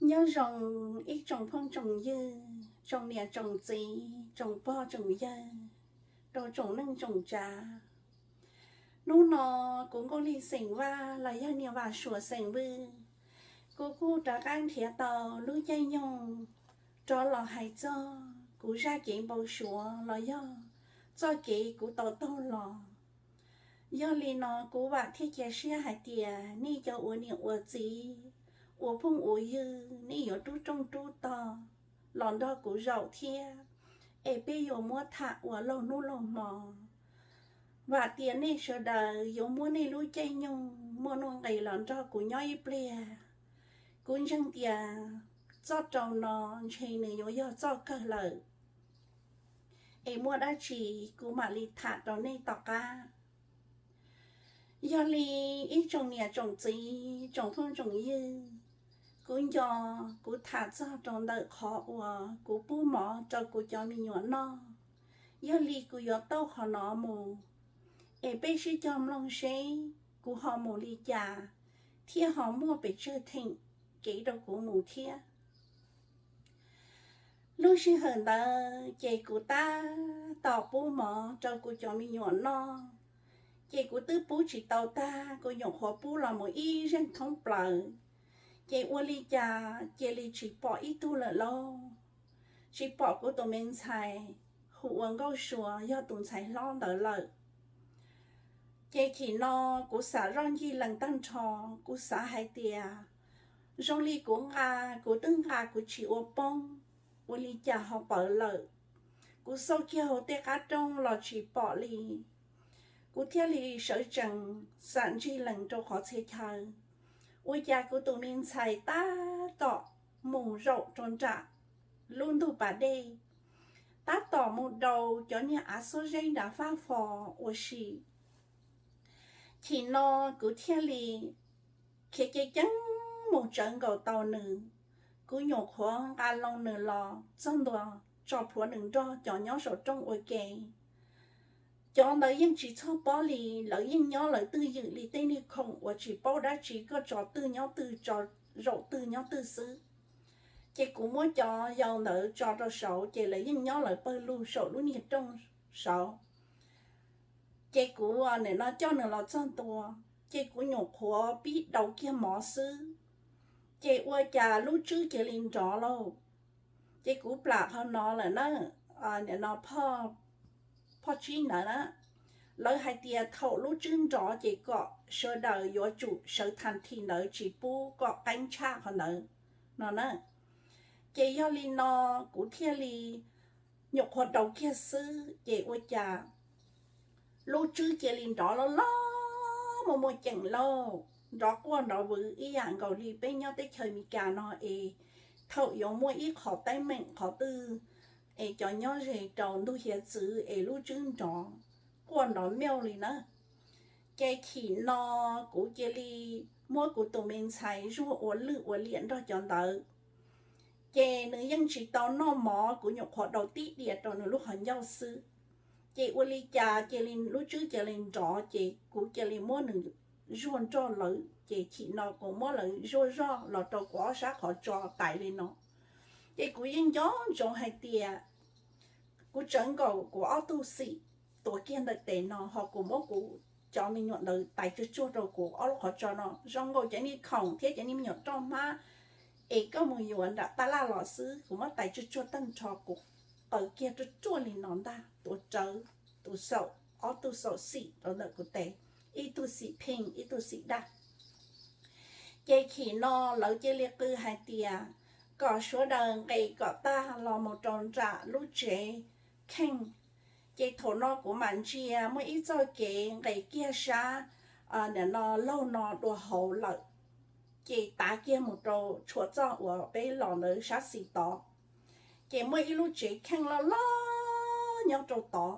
Nyob zoo ib tsoom phooj tsoom ywg, tsoom niam tsoom txiv, tsoom pog tsoom yawg, rau tsoom neej tsoom tsav. Hnub no kuv Nkauj Lig xeem Vaj los yog niam Vam Suav xeem Vwj, kuv kuj rov qab nrhiav tau lub caij nyoog rov los hais txog kuv zaj kev npau suav los yog txoj kev kuv tau taug los. Yog li no kuv vam thiab cia siab hais tias nej cov ua niam ua txiv, ua phooj ua ywg, nej yuav rub rooj rub tog los nrog kuv zaum thiab, es peb yuav muab tham ua laug hnub laug hmo. Vam tias nej sawv daws yuav muab nej lub caij nyoog muaj nuj nqis los nrog kuv nyob ib pliag. Kuv ntseeg tias txoj rau no ntshe nws yuav yog txoj kawg lawm, es muaj dab tsi kuv mam li tham rau nej tom qab. Yog li ib tsoom niam tsoom txiv, tsoom phooj tsoom ywg, kuv nco kuv tham txog rau ntawm qhov uas kuv pub mov rau kuv cov me nyuam noj. Yog li kuv yuav tauj qhov no mus, es peb sib cog mloog seb kuv ho mus li cas, thiab ho muaj pes tsawg theem kev rau kuv mus thiab. Lub sij hawm ntawd ces kuv tab tom pub mov rau kuv cov me nyuam noj, ces kuv twb pub tsis tau tag, kuv nyuam qhuav pub los mus ib zeeg thoob plaws, ces ua li cas cia li tsis pom ib tug lawm lauj. Tsis pom kuv tus me ntxhais hu ua Nkauj Suav yog tus ntxhais hlob ntawd lawm. Ces chim no kuv xav zoj ncig lees tag nrho, kuv xav hais tias zoo li kuv nqa, kuv twb nqa kuv tsis ua poob, ua li cas ho pawv lawm. Kuv xauj kiag hauv tej qab rooj los tsis pom li. Kuv thiaj li sawv tsees xam ncig lees rau qhov txhia chaw, ua cas kuv tus me ntxhais tab tom mus zaum rau nram lub ntug pas dej, tab tom mus daus cov niag av xuab zeb nrad fab fo ua si. Chim no kuv thiaj li khiav ceev ceev mus tsawv nkaus tau nws. Kuv nyuam qhuav nqa loo nws los txog ntua tso plhuav nws nrog cov nyob saum rooj ua ke. Cov ntawd yeej tsis txhob pob li, lawv yeej nyob lawv twj ywm li tej niag khoom uas tsis paub dab tsi, koj tso twg nyob twg, tso zaum twg nyob twg xwb. Ces kuv muab cov yau ntawd tso rau saud, ces lawv yeej nyob lawv pawg lug saum lub niag rooj saud. Ces kuv nim no coj nws los txog ntua, ces kuv nyuam qhuav pib daus kiag mov xwb, ces ua cas lub tswb cia li nrov lauj. Ces kuv plam qhov no lawm na, nim no phoj tsib ntawd na, lawv hais tias thaum lub tswb nrov ces kom sawv daws yuav tsum sawv thas this ntawd, tsis pub kom qeeb tshaj qhov ntawd no na. Ces yog li no kuv thiaj li nyuam qhuav daus kiag xwb, ces ua cas lub tswb cia li nrov loj loj muaj muaj ceem lauj, nrov quaj nrov vwv ib yam nkaus li peb nyob teb chaws Amelikas no es thaum yuav muaj ib qho teeb meem qhov twg es cov nyob ze rau ntug hiav txwv es lub tswb nrov quaj nrov miauj li na. Ces chim no kuv cia li muab kuv tus me ntxhais zuag ua lwj ua liam nrog cov ntawd. Ces nws yeej tsis tau noj mov, kuv nyuam qhuav daus tib diav rau nws lub qhov ncauj xwb. Ces ua li cas cia li lub tswb cia li nrov, ces kuv cia li muab nws zuag nroj lawv, ces chim no kuv muab lawv zuag zoj los rau kuv ob sab qhov tso tais li no. Ces kuv yeej nco ntsoov hais tias kuv tsawv nkaus kuv ob tug xim tuav kiag ntawm tes no, ho kuv muab kuv cov me nyuam ntawd tais tsuag tsuag rau kuv ob lub qhov tso no, zoo nkaus cov niag khoom thiab cov niag me nyuam roj hmab es koj mus yuav nram tab laj los xwb, kuv muab tais tsuag tsuag tag nrho, kuv qaws kiag ruaj ruaj li no ntag, tuav rawv tus xaum, ob tug xaum xim rau ntawm kuv tes, ib tug xim pheej ib tug xim daj. Ces chim no lawv cia li qw hais tias kom sawv daws nqes kom tag los mus rau nram lub tsev kheej. Ces thaum no kuv mam ntsia muaj ib txoj kev nqes kiag sab, nim no laug no dua hauv lawm, ces tav kiag mus rau tshuam txoj uas peb los ntawd sab xis tod. Ces muaj ib lub tsev kheej loj loj nyob rau tod.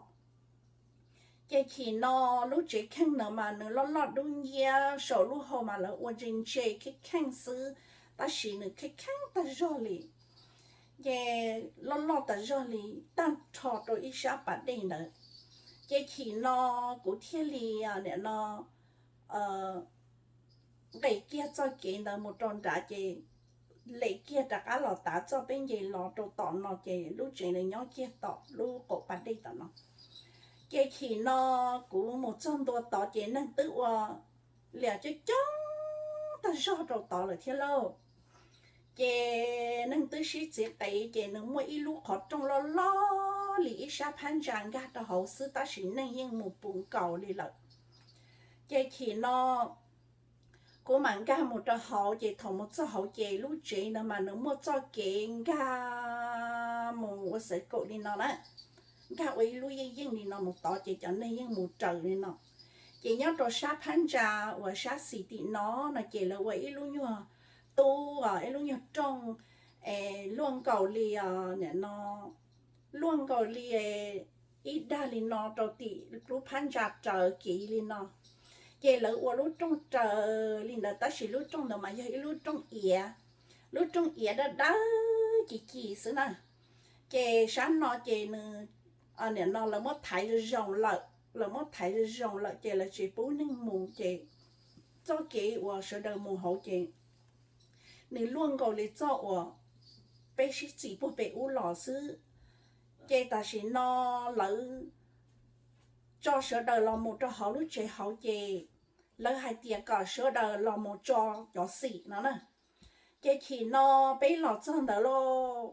Ces chim no lub tsev kheej ntawd mas nws loj loj dub nciab, saum lub hau mas lawv ua ntse ntse kheej kheej xwb, tab sis nws kheej kheej tag zog li. Ces loj loj tas zog li, tag nrho rau ib sab pas dej ntawd. Ces chim no kuv thiaj li, nim no, nqes kiag txoj kev ntawd mus rau nrad, ces lem kiag rov qab los tav txoj peb nce los rau tom no ces lub tsev nws nyob kiag tom lub qaum pas dej tom no. Ces chim no kuv mus txog ntua tod ces neeg twb ua liam coob coob tag zog rau tod lawm thiab lauj. Ces neeg twb sib txiv qev ces nws muaj ib lub qhov rooj loj loj li ib sab phab ntsa nkag rau hauv xwb tab sis neeg yeej mus puv nkaus li lawm. Ces chim no kuv mam nkag mus rau hauv ces thaum mus txog hauv ces lub tsev no mas nws muaj txoj kev nkag mus ua xav kaum li no na, nkag ua ib lub yeej yeej li no mus tod ces cov neeg yeej mus raws li no. Ces nyob rau sab phab ntsa uas sab xis tim no no ces lawv ua ib lub nyuag tub, ib lub nyuag rooj luaj nkaus li, nim no luaj nkaus li ib dag li no rau tim lub phab ntsa raws kiv li no. Ces lawv ua lub rooj raws li ntawd tab sis lub rooj ntawd mas yog ib lub rooj iav, lub rooj iav dawb dawb ci ci xwb na. Ces sab no ces nws, nim no lawv muab thaiv zoo zoo lawm, lawv muab thaiv zoo zoo lawm ces lawv tsis pub neeg mus ces txoj kev uas sawv daws mus hauv ces nws luaj nkaus li txoj uas peb sib txis puag pem ub los xwb. Ces tam sim no lawv tso sawv daws los mus rau hauv lub tsev hauv ces lawv hais tias kom sawv daws los mus tso cov xim no na. Ces chim no peb los txog ntawd lauj,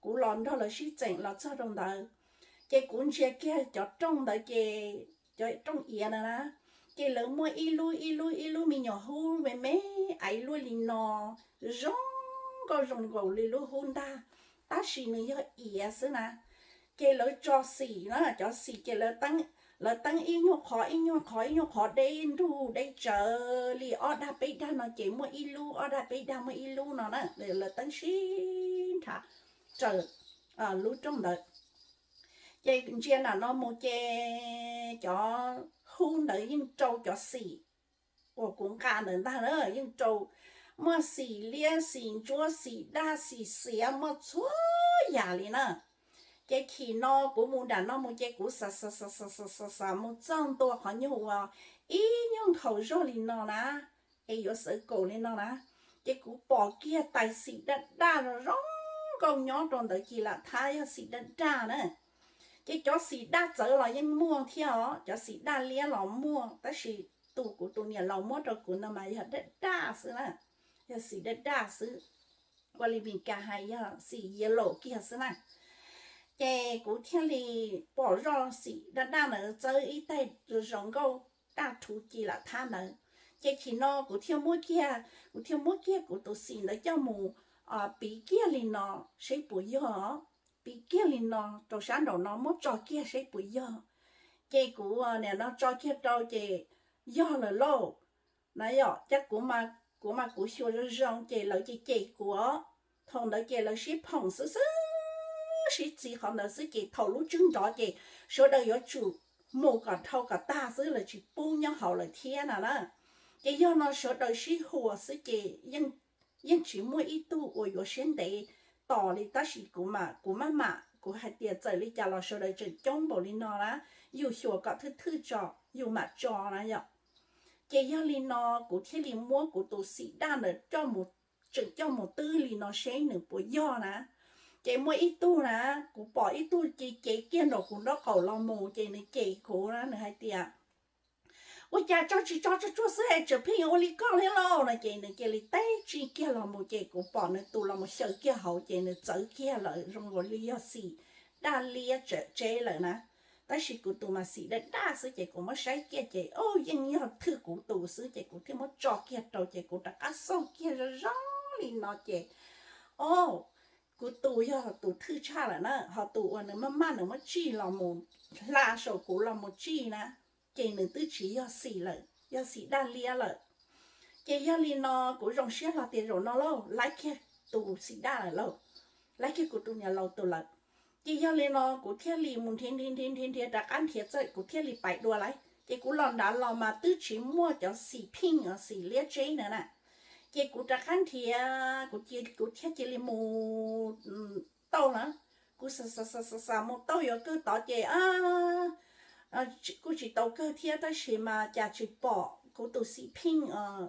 kuv los nrog lawv sib txeem los txog rau ntawd, ces kuv ntsia kiag cov rooj ntawd ces cov rooj iav na na, ces lawv muaj ib lub ib lub ib lub me nyuam hub me me aiv luaj li no, zoo nkauj zoo nkaus li lub hub ntag, tab sis nws yog iav xwb na. Ces lawv tso xim na, cov xim ces lawv teeb ib nyuag qhov ib nyuag qhov ib nyuag qhov deb nrug deb tsawv li ob dag peb dag no ces muaj ib lub, ob dag peb dag muaj ib lub no na, lawv teeb sib nrhav raws lub rooj ntawd. Ces ntsia nram no mus ces cov hub ntawd yeej rau cov xim uas kuv nqa ntawd ntag na, yeej rau, muaj xim liab xim ntsuab xim daj xim xiav muaj txhua yam li na. Ces chim no kuv mus nram no mus ces kuv xav xav xav xav xav xav mus txog ntua qhov nyuag uas ib nyuag nkhaus zog li no na, es yuav xav kaum li no na, ces kuv pom kiag tais xim daj daj zoo zoo nkauj nyob rau ntawd ci lam thab yog xim daj daj na. Ces cov xim daj txawv los yeej muaj thiab os, cov xim daj liab los muaj tab sis tus kuv tus niam laus muab rau kuv no mas yog daj daj xwb na, yog xim daj daj xwb, ua li Mes Kas hais yog xim yellow kiag xwb na. Ces kuv thiaj li pom zoj xim daj daj ntawd txawb ib taig zoo zoo nkauj daj rhuv ci lam thab ntawd. Ces chim no kuv thiaj muab kiag, kuv thiaj muab kiag kuv tus xim ntawd coj mus piv kiag li no seb puas yog, piv kiag li no rau sab nraum no muab tso kiag seb puas yog. Ces kuv nim no tso kiag rau ces yog lawm lauj. Na yom, ces kuv, kuv mas kuv xyuas zoo zoo ces lawv ces cem kuv os. Thaum ntawd ces lawv sib phoom xwb xwb, sib txiv qhov ntawd xwb ces thaum lub tswb nrov ces sawv daws yuav tsum mus kom dhau kom tag xwb, lawv tsis pub nyob hauv lawm thiab no na. Ces yog no sawv daws sib huas xwb ces yeej tsis muaj ib tug uas yuav siab ntev tos li tab sis kuv, kuv maj mam kuv hais tias txawm li cas los sawv daws tseem coob npaum li no na, yus xyuas kom thwj thwj tso yus mam tso na yom. Ces yog li no kuv thiaj li muab kuv tus xim daj ntawd tseem coj mus twb li no seb nws puas yog na. Ces muaj ib tug na, kuv pom ib tug cev cev kiag nraum kuv nraub qaum los mus ces nws cem kuv na, nws hais tias ua cas tso tsis tso tsuag tsuag xwb es tseem pheej yuav ua li koj thiab lauj no ces nws cia li teb tsij kiag los mus ces kuv pom nws tus los mus xyaw kiag hauv ces nws txawv kiag lawm zoo nkaus li yog xim daj liab tseb lawm na. Tab sis kuv tus mas xim daj daj xwb ces kuv muab saib kiag ces o yeej yog thwj kuv tus xwb ces kuv thiaj muab tso kiag rau ces kuv rov qab xauj kiag zoo zoo li no ces o kuv tus yog tus thwj tshaj lawm na, ho tus uas nws maj maj nws muab tsij los mus hla saum kuv los mus tsij na, ces nws twb tsis yog xim lawm, yog xim daj liab lawm. Ces yog li no kuv zoo siab hlo tias zaum no lauj, laib kiag tus xim daj lawm lauj, laib kiag kuv tus niam laus tus lawm. Ces yog li no kuv thiaj li mus nrhiav nrhiav nrhiav nrhiav nrhiav rov qab nrhiav txawm kuv thiaj li pais dua lawm ces kuv los nrad los mas twb tsis muaj cov xim pheej xim liab tseb na na. Ces kuv rov qab nrhiav, kuv thiaj cia li mus tau na. Kuv xav xav xav xav mus tau yuav kawg tod ces kuj tsis tau kawg thiab tab sis mas cas tsis pom kuv tus xim pheej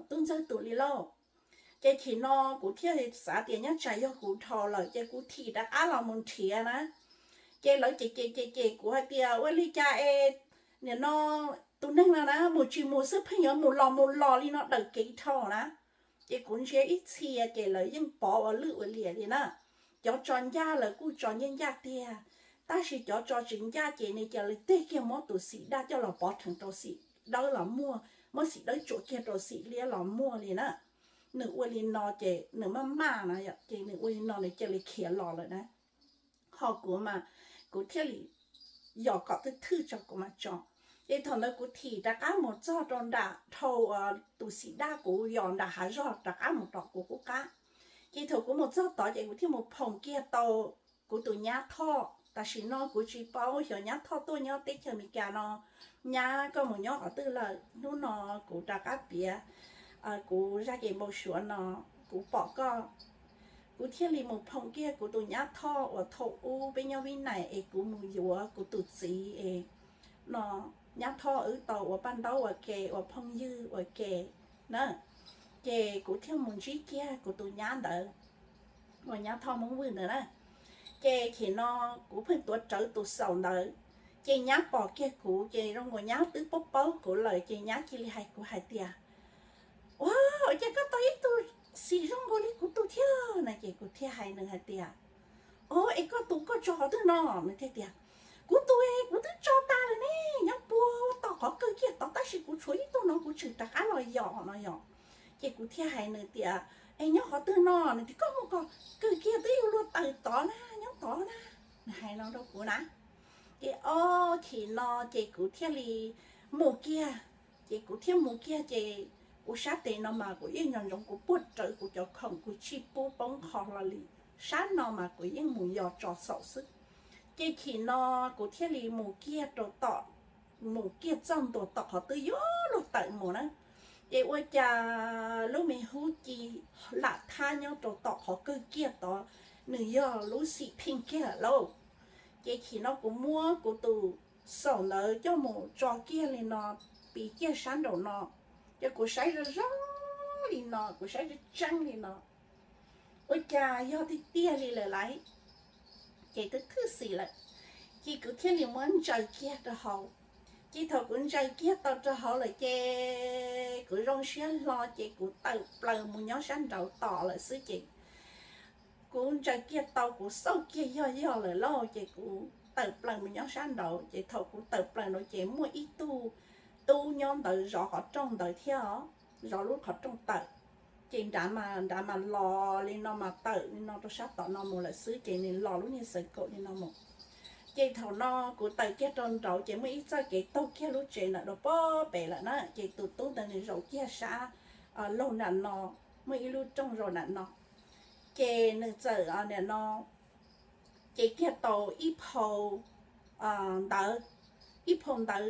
tub ntxawg tus li lauj. Ces chim no kuv thiaj xav tias nyob tsam yog kuv dhau lawm ces kuv thim rov qab los mus nrhiav na. Ces lawv ces ces ces ces kuv hais tias ua li cas es nim no tus neeg no na mus tsis mus xwb pheej yuav mus los mus los li no daws kev dhau na. Ces kuv ntsia ib txhia ces lawv yeej pov ua lwj ua liam li na. Cov tso ncaj lawv kuj tso ncaj ncaj tiag, tab sis cov tso tsis ncaj ces nws cia li tig kiag muab tus xim daj coj los pov rhees rau xim dawb los muaj, muab xim dawb tsuam kiag rau xim liab los muaj li na. Nws ua li no ces nws maj maj no ces nws ua li no nws cia li khiav los lawm na. Ho kuv mas kuv thiaj li yos kom twb thwj tso kuv mam tso. Ces thaum ntawd kuv thim rov qab mus txog rau nram dhau tus xim daj kuv yos nram hav zog rov qab mus tom kuv qub qab. Ces thaum kuv mus txog tod ces kuv thiaj mus phoom kiag tau kuv tus nyab Thoj. Tam sim no kuv tsis paub xyov nyab Thoj tuaj nyob teb chaws Amelikas no, nyab koj mus nyob qhov twg lawm. Hnub no kuv rov qab piav kuv zaj kev npau suav no, kuv pom koj. Kuv thiaj li mus phoom kiag kuv tus nyab Thoj uas thaum ub peb nyob Vib Nais es kuv mus yuav kuv tus txiv es no, nyab Thoj wb tau ua paj ntaub ua ke ua phooj ywg ua ke na. Ces kuv thiaj mus ntsib kiag kuv tus nyab ntawd, uas nyab Thoj Hmoob Vwj ntawd na. Ces chim no kuv pheej tuav rawv tus xaum ntawd, ces nyab pom kiag kuv ces zoo nkaus nyab twb paub paub kuv lawm ces nyab cia li hais kuv hais tias, Ua, ua cas koj tau ib tug xim zoo nkaus li kuv tus thiab? Na ces kuv thiaj hais nws hais tias, O, es koj tus koj tso qhov twg no? Nws thiaj tias, Kuv tus es kuv twb tso tas lawm ne, nyob puag tom qhov kawg kiag tod tab sis kuv tshuav ib tug no kuv tseem rov qab los yos no yom. Ces kuv thiaj hais nws tias, Es nyob qhov twg no? Nws tias, Koj mus kom kawg kiag twb yuav luag tawm tod na, nyob tod na. Nws hais no rau kuv na. Ces o, chim no ces kuv thiaj li mus kiag. Ces kuv thiaj mus kiag ces kuv sab tes no mas kuv yeej nco ntsoov kuv puag rawv kuv cov khoom kuv tsis pub poob qho hlo li. Sab no mas kuv yeej mus yos tso xaum xwb. Ces chim no kuv thiaj li mus kiag rau tom, mus kiag txog ntua tom qhov twb yuav luag tawm mus na. Ces ua cas lub me hub ci lam thab nyob rau tom qhov kawg kiag tod, nws yog lub xim pheej kiag lawm lauj. Ces chim no kuv muab kuv tus xaum ntawd coj mus tso kiag li no, piv kiag sab nraum no, ces kuv saib zoo zoo li no, kuv saib tseeb tseeb li no, ua cas yog tiag tiag li lawm lauj. Ces twb thwj xim lawm, ces kuv thiaj li muab ntsaws kiag rau hauv. Ces thaum kuv ntsaws kiag tau rau hauv lawm ces kuv zoo siab hlo ces kuv tawm plaws mus nyob sab nraud tos lawm xwb ces kuv ntsaws kiag tau kuv xauj kiag yog yog lawm lauj ces kuv tawm plaws mus nyob sab nraud ces thaum kuv tawm plaws nraud ces muaj ib tug tub nyob ntawd zov qhov rooj ntawd thiab os, zov lub qhov rooj tawm. Ces nrad mas nrad mas los li no mas tawm li no rau sab tom no mus lawm xwb ces nws los lub niag xav kaum li no mus. Ces thaum no kuv tawm kiag rau nraud ces muaj ib txoj kev taug kiag lub tsev ntawd rau pob pem lawm na ces tus tub ntawd nws zaum kiag sab laug nram no, muaj ib lub rooj zaum nram no. Ces nws txawm nim no ces kiag tau ib phau ntawv, ib phau ntawv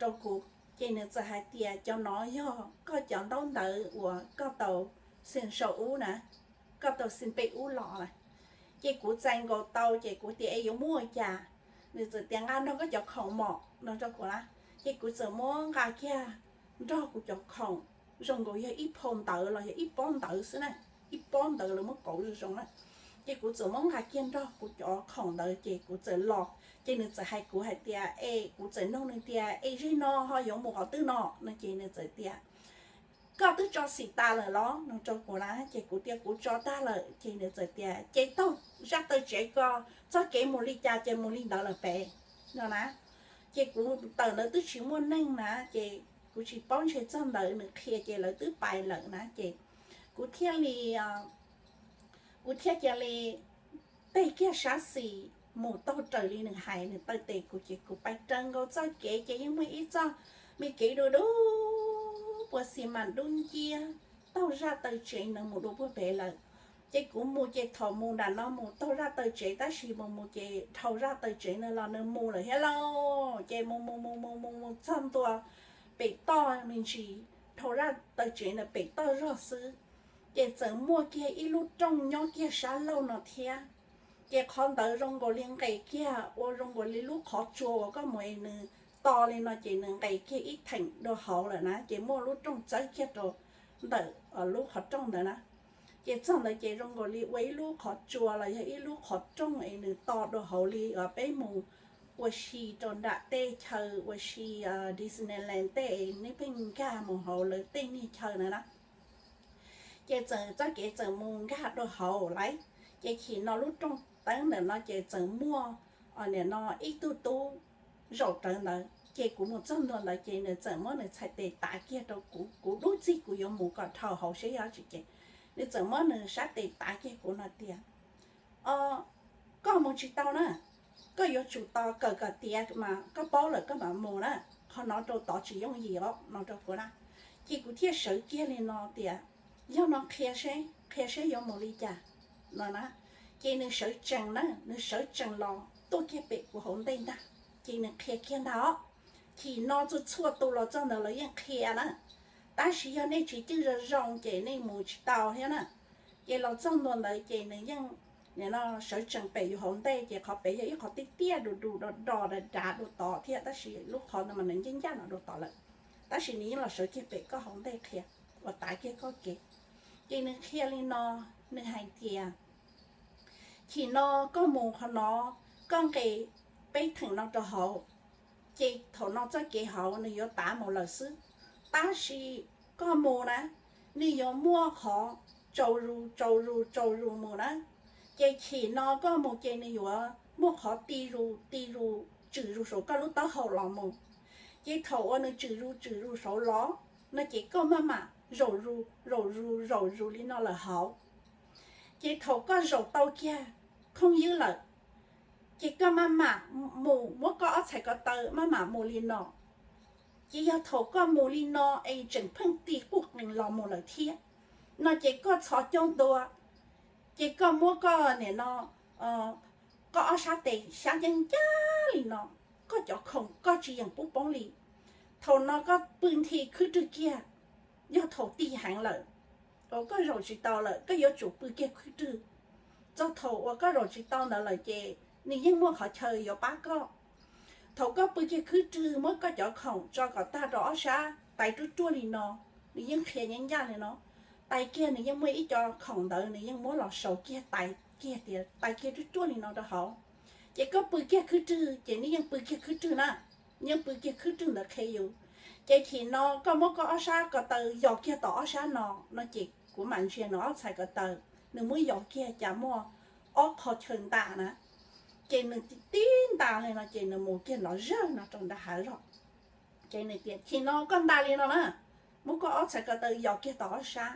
rau kuv ces nws txawm hais tias cov no yog koj cov ntaub ntawv uas koj tau xeem saum ub na, koj tau xeem pem ub los na. Ces kuv txais nkaus tau ces kuv tias es yuav muab ua cas? Nws txawm tias nqa nrog koj cov khoom mos no rau kuv na. Ces kuv txawm muab nqa kiag nrog kuv cov khoom, zoo nkaus yog ib phau ntawv los yog ib pob ntawv xwb na, ib pob ntawv lawv muab kauv zoo zoo na. Ces kuv txawm muab nqa kiag nrog kuv cov khoom ntawd ces kuv txawm los. Ces nws txawm hais kuv hais tias es kuv txawm nug nws tias es zim no ho yuav mus qhov twg no no ces nws txawm tias koj twb tso xim tas lawm los no rau kuv na. Ces kuv tias kuv tso tag lawm ces nws txawm tias ces taug zaj taw tsev ko, txoj kev mus li cas ces mus li ntawd lawm pem no na. Ces kuv tawm ntawd twb tsis muaj neeg na ces kuv tsis paub ntshe txog ntawd nws qhia ces lawv twb pais lawm na ces kuv thiaj li kuv thiaj cia li teg kiag sab xis mus taug raws li nws hais, nws taw tes kuv ces kuv pais raws nkaus txoj kev ces yeej muaj ib txoj me kev dub dub puas xis mas dub nciab taug zaj taw tsev ntawd mus dua puag pem lawm. Ces kuv mus ces thaum mus nram no mus taug zaj taw tsev tab sis mus mus ces dhau zaj taw tsev ntawd los nws mus lawm thiab lauj. Ces mus mus mus mus mus mus txog ntua pem toj me ntsis, dhau zaj taw tsev ntawd pem toj zog xwb, ces txawm muaj kiag ib lub rooj nyob kiag sab laug no thiab. Ces qhov ntawd zoo nkaus li nqes kiag ua zoo nkaus li lub qhov tsua uas koj mus es nws to li no ces nws nqes kiag ib theem dua hauv lawm na, ces muaj lub rooj txawb kiag rau ntawm lub qhov rooj ntawd na. Ces txog ntawd ces zoo nkaus li ua ib lub qhov tsua los yog ib lub qhov rooj es nws to dua hauv li peb mus ua si rau nram tej chaw ua si Disneyland tej es nej pheej nkag mus hauv lawv tej niag chaw na na. Ces txawm txoj kev txawm mus nkag dua hauv lawm, ces chim no lub rooj teeb ntawm no ces txawm muaj nim no ib tug tub zaum rawv ntawd, ces kuv mus txog ntua ntawd ces nws txawm muab nws txhais tes tav kiag rau kuv, kuv dub txig kuv yuav mus kom dhau hauv seb yog tsis ces nws txawm muab nws sab tes tav kiag kuv no tias, O, koj mus tsis tau na, koj yuav tsum tos kawm kom tiav mas koj paub lawm koj mam mus na, qhov no rau tod tsis yooj yim os no rau kuv na. Ces kuv thiaj sawv kiag li no tias, Yog no qhia seb, qhia seb yuav mus li cas no na. Ces nws sawv tsees na, nws sawv tsees los tuaj kiag pem kuv hauv ntej ntag, ces nws qhia kiag ntag os. Chim no txhua txhua tus los txog ntawd lawv yeej qhia na, tab sis yog nej tsis cwj zoo zoo ces nej mus tsis tau thiab na. Ces los txog ntua ntawd ces nws yeej nim no sawv tsees pem yus hauv ntej, ces qhov pem yog ib qhov tiaj tiaj du du do do dav dav dua tod thiab, tab sis lub qhov ntawd mas nws ncaj ncaj no dua tod lawm. Tab sis nws yeej los sawv kiag pem koj hauv ntej qhia, uas tav kiag koj kev. Ces nws qhia li no, nws hais tias, Chim no koj mus qhov no, koj nqes peb theem no rau hauv, ces thaum no txoj kev hauv nws yuav tav mus lawm xwb. Tab sis koj mus na, nws yuav muaj qhov tsaus zus tsaus zus tsaus zus mus na. Ces chim no koj mus ces nws yuav muaj qhov ti zus ti zus tswm zus saum koj lub taub hau los mus. Ces thaum uas nws tswm zus tswm zus saud los no ces koj maj mam zaum zus zaum zus zaum zus li no lawm hauv. Ces thaum koj zaum tau kiag khooj ywb lawm, ces koj maj mam mus muab koj ob txhais ko taw maj mam mus li no. Ces yog thaum koj mus li no es tseem pheej ti quj qees los mus lawm thiab no ces koj txhos caug ntua, ces koj muab koj nim no koj ob sab tes xyab ncaj ncaj li no, koj cov khoom koj tsis yeem pub poob li. Thaum no koj pw nthi khwb rwg kiag, yog thaum ti heev lawm, koj zaum tsis tau lawm koj yuav tsum pw kiag khwb rwg. Txog thaum uas koj zaum tsis tau ntawd lawm ces nws yeej muaj qhov chaw yuav pab koj. Thaum koj pw kiag khwb rwg muab koj cov khoom tso kom tag rau ob sab tais ruaj ruaj li no, nws yeej qhia ncaj ncaj li no. Tais kiag nws yeej muaj ib co khoom ntawd nws yeej muab los sau kiag tais kiag tias tais kiag ruaj ruaj li no rau hauv. Ces koj pw kiag khwb rwg ces nws yeej pw kiag khwb rwg na, yeej pw kiag khwb rwg ntawd qhia yus. Ces chim no koj muab koj ob sab ko taw yos kiag tom ob sab no no ces kuv mam ntsia nws ob txhais ko taw, nws muab yos kiag cas muaj ob qho chaw nta na. Ces nws tib nta li no ces nws mus kiag nrov zawg no rau nram hav zog. Ces nws tias chim no koj nta li no na, muab koj ob txhais ko taw yos kiag tom ob sab,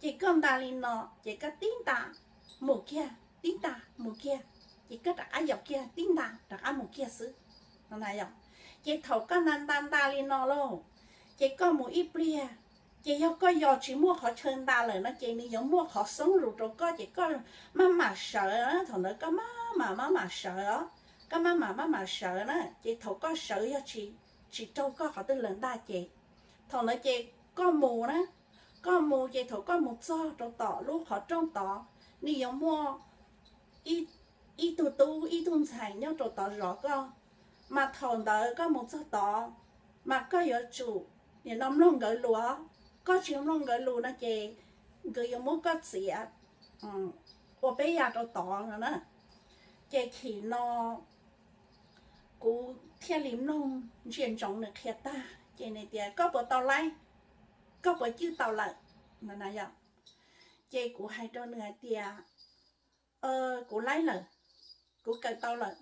ces koj nta li no ces koj tib nta mus kiag tib nta mus kiag, ces koj rov qab yos kiag tib nta rov qab mus kiag xwb. Ces thaum koj nta nta nta li no lauj, ces koj mus ib pliag, ces yog koj yos tsis muaj qhov chaw nta lawm no ces nws yuav muaj qhov xoob zus rau koj ces koj maj mam sawv, thaum ntawd koj maj mam maj mam sawv os, koj maj mam maj mam sawv na, ces thaum koj sawv yog tsis, tsis raug koj qhov twg lawm ntag ces thaum ntawd ces koj mus na, koj mus ces thaum koj mus txog rau tom lub qhov rooj tod, nws yuav muaj ib tug tub ib tug ntxhais nyob rau tod zov koj, mas thaum ntawd koj mus txog tod, mas koj yuav tsum nim no mloog nkawd lus, koj tsis mloog nkawd lus no ces nkawd yuav muab koj txiav ua peb ya rau tod no na. Ces chim no kuv thiaj li mloog ntsia ntsoov nws qhia tag ces nws tias koj puas tau laib, koj puas cwj tau lawm no na yom. Ces kuv hais rau nws hais tias kuv laib lawm, kuv kawm tau lawm.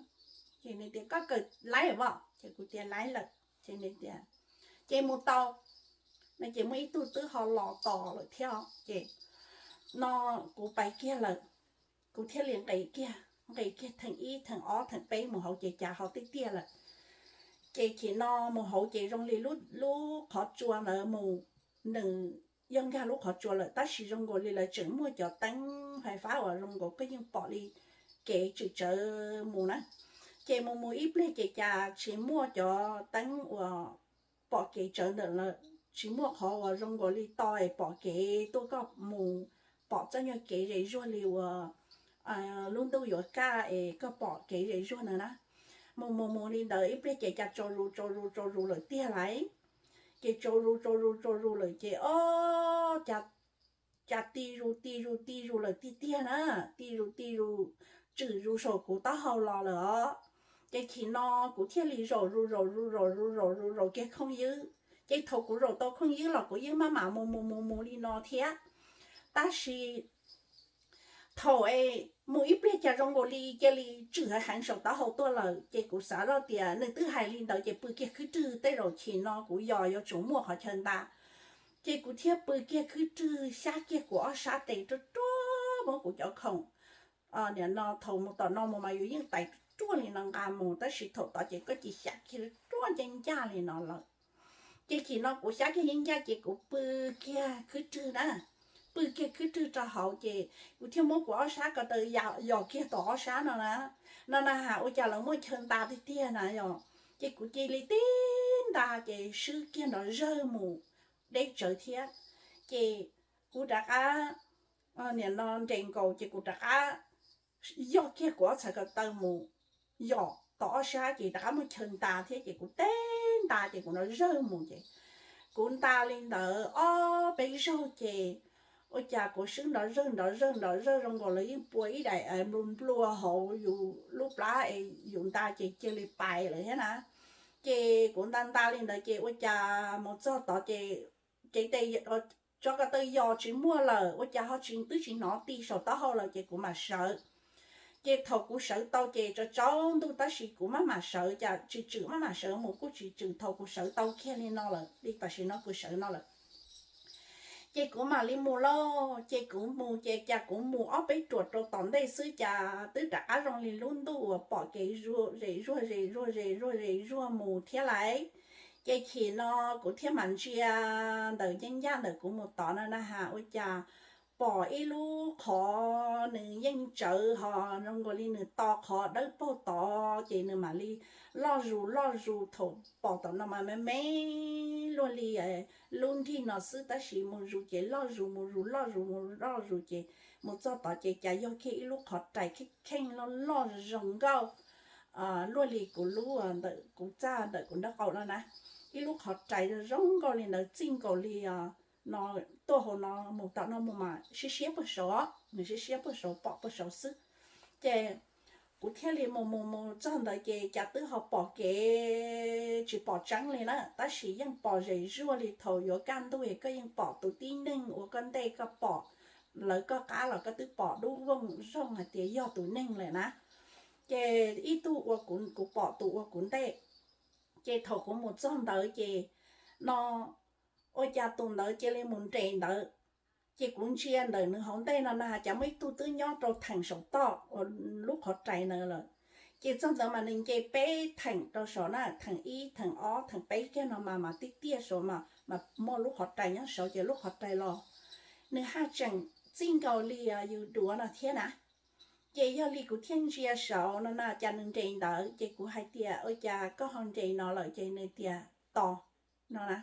Ces nws tias koj kawm laib lawm os? Ces kuv tias laib lawm. Ces nws tias ces mus tau no ces muaj ib tug twb ho los tos lawm thiab ces no kuv pais kiag lawm, kuv thiaj li nqis kiag, nqis kiag theem ib theem ob theem peb mus hauv ces cas ho tiaj tiaj lawm. Ces chim no mus hauv ces zoo li lub qhov tsua ntawd mus, nws yog nkag lub qhov tsua lawm tab sis zoo nkaus li lawv tseem muaj cov teeb fais fab uas zoo nkaus koj yeej pom li kev tswm tsawv mus na. Ces mus mus ib pliag ces cas tsis muaj cov teeb uas pom kev tsawv ntawm lawm, tsis muaj qhov uas zoo nkaus li to es pom kev tuaj koj mus pom txoj nyuag kev zem zuag li uas lub ntuj yuav kaj es koj pom kev zem zuag na na. Mus mus mus li ntawd ib pliag ces cas tsaus zus tsaus zus tsaus zus lawm tiag lauj. Ces tsaus zus tsaus zus tsaus zus lawm ces o, cas cas ti zus ti zus ti zus lawm tiag tiag na, ti zus ti zus, tswm zus saum kuv taub hau los lawm os. Ces chim no kuv thiaj li zaum zus zaum zus zaum zus zaum zus zaum kiag khooj ywb. Ces thaum kuv zaum tau khooj ywb los kuv yeej maj mam mus mus mus mus li no thiab. Tab sis thaum es mus ib pliag cas zoo nkaus li cia li tswm heev heev saum taub hau tuaj lawm, ces kuv xav zoj tias nws twb hais li ntawd ces pw kiag khwb rwg, tej zaum chim no kuv yos yuav tsum muaj qhov chaw nta. Ces kuv thiaj pw kiag khwb rwg xyab kiag kuv ob sab tes ruaj ruaj, muab kuv cov khoom, nim no thaum mus tom no mus mas yus yeej tais ruaj li no nqa mus, tab sis thaum tod ces koj cia xyab kiag ruaj ncaj ncaj li no lawm. Ces chim no kuv xyab kiag ncaj ncaj ces kuv pw kiag khwb rwg na, pw kiag khwb rwg rau hauv ces kuv thiaj muab kuv ob sab ko taw yos kiag tom ob sab no na, no na has ua cas lawv muaj chaw nta tiag tiag na yom. Ces kuv cia li tib nta ces swb kiag nrov zawg mus deb tsawv thiab. Ces kuv rov qab, nim no nres nkaus ces kuv rov qab yog kiag kuv ob txhais ko taw mus yos tom ob sab ces rov qab muaj chaw nta thiab, ces kuv teb nta ces kuv nrov zawg mus ces kuv nta li ntawd ob peb zaug ces ua cas kuv swb nrov zawg nrov zawg nrov zawg zoo nkaus lawv yeej pua ib daim nplua nplua hauv yus lub plab es yus nta ces cia li pais lawm thiab na. Ces kuv nta nta li ntawd ces ua cas mus txog tod ces cev tes, tsov ko taw yos tsis muaj lawm, ua cas ho tsis, twb tsis hnov ti saum taub hau lawm ces kuv mam sawv. Ces thaum kuv sawv tau ces tsaus tsaus ntuj tab sis kuv maj mam sawv, cas tsis tswm maj mam sawv mus kuj tsis tswm, thaum kuv sawv tau kiag li no lawm li tam sim no kuv sawv no lawm. Ces kuv mam li mus lauj, ces kuv mus ces cas kuv mus ob peb ruam rau tom ntej xwb cas twb rov qab zoo li lub ntuj uas pom kev zem zuag zem zuag zem zuag zem zuag mus thiab lauj. Ces chim no kuv thiaj mam ntsia ntawm ncaj ncaj ntawm kuv mus tod no na has ua cas pom ib lub qhov nws yeej tsawv ho zoo nkaus li nws to qhov dawb paug tod ces nws mam li loj zus loj zus, thaum pom tom no mas me me luaj li lub nrig no xwb tab sis mus zus ces loj zus mus zus loj zus mus loj zus ces mus txog tod ces cas yog kiag ib lub qhov rais kheej kheej loj loj zoo nkauj luaj li kuv lub, ntawm kuv txaj ntawm kuv nraub qaum no na. Ib lub qhov rais zoo nkauj li ntawd txij nkaus li no tuaj hauv no mus tom no mus mas siab siab puag saud, nws siab siab puag saud pom puag saud xwb. Ces kuv thiaj li mus mus mus txog ntawd ces cas twb ho pom kev tsis pom tseeb li na, tab sis yeej pom zem zuag li thaum yuav kaj ntug koj yeej pom tus tib neeg ua koj ntej koj pom lawv koj qab los koj twb pom dub vooj zoog hais tias yog tus neeg lawm na. Ces ib tug ua kuv, kuv pom tus ua kuv ntej. Ces thaum kuv mus txog ntawd ces no ua cas tus ntawd cia li mus nres ntawd. Ces kuv ntsia ntawm nws hauv ntej no na cas muaj ib tug twb nyob rau theem saum toj uas lub qhov rais ntawd lawm. Ces txog ntawd mas nws nce peb theem rau saud na, theem ib theem ob theem peb kiag no mas mas tiaj tiaj saud mas mas muaj lub qhov rais nyob saud ces lub qhov rais los nws haj tseem txij nkaus li yus duav no thiab na. Ces yog li kuv thiaj ntsia saud no na cas nws nres ntawd ces kuv hais tias ua cas koj ho nres no lawm ces nws tias tos no na,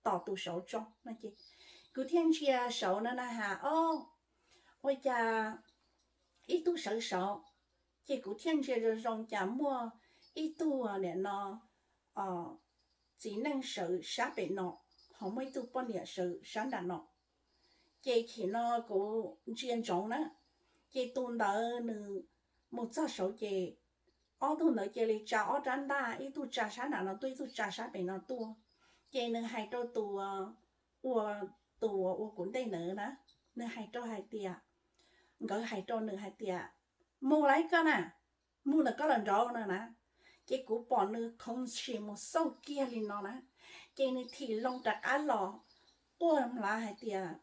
tos tus saud tso no ces kuv thiaj ntsia saud no na has o, ua cas ib tug sawv saud. Ces kuv thiaj ntsia zoo zoo cas muaj ib tug nim no txiv neej sawv sab pem no, ho muaj ib tug poj niam sawv sab nram no. Ces chim no kuv ntsia ntsoov na, ces tus ntawd nws mus txog saud ces ob tug ntawd cia li tsa ob rab ntaj, ib tug tsa sab nram no tuaj ib tug tsa sab pem no tuaj. Ces nws hais rau tus ua, tus ua kuv ntej ntawd na, nws hais rau hais tias, nkawd hais rau nws hais tias mus lawm koj na, mus ntawm koj lawm nraud no na. Ces kuv pom nws khoov sim mus xauj kiag li no na, ces nws thim loo rov qab los quaj hlav hais tias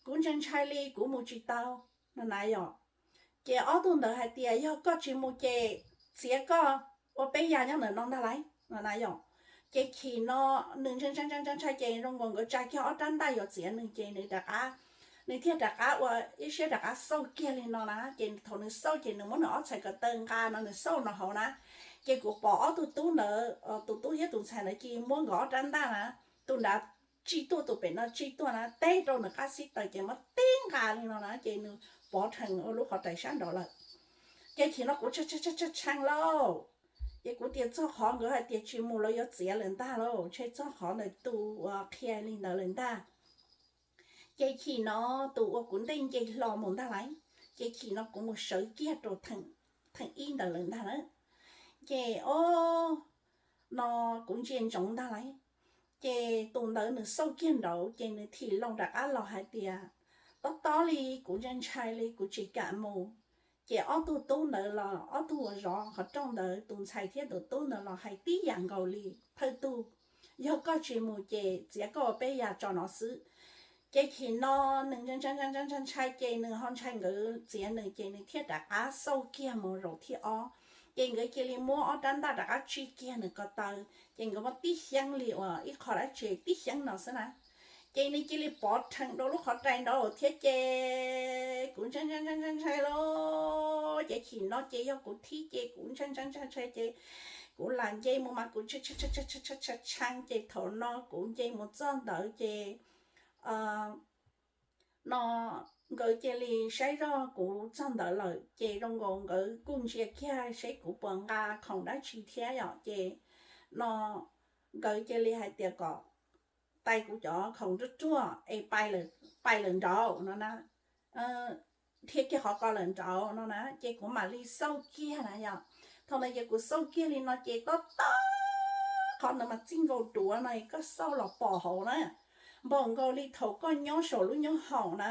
kuv ntshai ntshai li kuv mus tsis tau no na yom. Ces ob tug ntawd hais tias yog koj tsis mus ces txiav koj ua peb ya nyob ntawm no ntag lauj no na yom. Ces chim no nws ntshai ntshai ntshai ntshai ces zoo nkaus nkawd tsa kiag ob rab ntaj yuav txiav nws ces nws rov qab, nws thiaj rov qab ua ib siab rov qab xauj kiag li no na. Ces thaum nws xauj ces nws muab nws ob txhais ko taw nqa no nws xauj no hauv na. Ces kuv pom ob tug tub ntawd, tus tub thiab tus ntxhais ntawd cia li muab nkawd ob rab ntaj na, tus nrad tsij tuaj tus pem no tsij tuaj na, teb rau nws qab xib taws ces muab tib nqa li no na ces nws pov rhees ua lub qhov rais sab nraud lawm. Ces chim no kuv tshee tshee lauj, ces kuv tias txog qhov nkawd hais tias tsis mus lawv yuav txiav lawm ntag lauj, ntshe txog qhov ntawm tus uas qhia li ntawd lawm ntag. Ces chim no tus uas kuv ntej nce hlo mus ntag lauj, ces chim no kuv mus sawv kiag rau theem ib ntawd lawm ntag na. Ces o, no kuv ntsia ntsoov ntag lauj, ces tus ntawd nws xauj kiag nraud ces nws thim loo rov qab los hais tias, tob tob li, kuv ntshai ntshai li kuv tsis kam mus. Ces ob tug tub ntawd los ob tug uas zov qhov rooj ntawd, tus ntxhais thiab tus tub ntawd los hais tib yam nkaus li, thawj tug, yog koj tsis mus ces txiav koj ua peb yas tso no xwb. Ces chim no nws ntshai ntshai ces nws ho ntshai nkawd txiav nws ces nws thiaj rov qab xauj kiag mus zaum thib ob. Ces nkawd cia li muab ob rab ntaj rov qab tsij kiag nws ko taw, ces nkawd muab tib xyeeb li uas ib qho dab tsi tib xyeeb no xwb na. Ces nws cia li pov rhees rau lub qhov rais nraud thiab ces kuv ntshai ntshai ntshai ntshai lauj. Ces chim no ces yog kuv thib ces kuv ntshai ntshai ntshai ntshai ces kuv lam nce mus mas kuv tshee tshee ces thaum no kuv nce mus txog ntawd ces no nkawd cia li saib zog kuv txog ntawd lawm ces zoo nkaus nkawd kuj ntsia kiag seb kuv puas nqa khoom dab tsi thiab yom. Ces no nkawd cia li hais tias kom tais kuv cov khoom ruaj ruaj es pais lawm nraud no na, thiaj kiag qhov ko lawm nraud no na, ces kuv mam li xauj kiag na yom. Thaum ntawd ces kuv xauj kiag li no ces tob tob, qhov ntawd mas txij nkaus duav no koj xauj los pom hauv na, npaum nkaus li thaum koj nyob saum lub nyoob hoom na,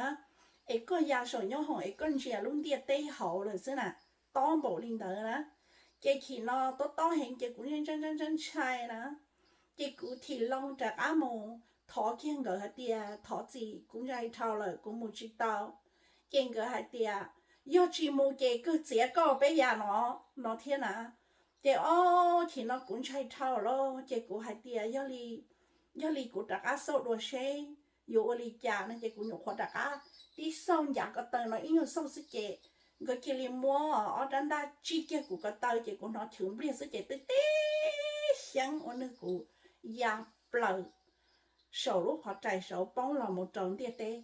es koj ya saum nyoob hoom es koj ntsia lub ntiaj teb hauv lawm xwb na, tob npaum li ntawd na. Ces chim no tob tob heev ces kuv ntshai ntshai ntshai na, ces kuv thim loo rov qab mus thov kiag nkawd hais tias thov txim, kuv ntshai dhau lawm kuv mus tsis tau. Ces nkawd hais tias yog tsis mus ces kawg txiav koj peb yas no, no thiab na. Ces o, chim no kuv ntshai dhau lawm ces kuv hais tias yog li kuv rov qab xauj dua seb yuav ua li cas no ces kuv nyuam qhuav rov qab tib xauj ncav ko taw no ib nyuag xauj xwb ces nkawd cia li muab ob rab ntaj tsij kiag kuv ko taw ces kuv hnov chwv npliag xwb ces twb tib xyeeb ua nws kuv ya plaws saum lub qhov rais saud poob los mus rau ntiaj teb.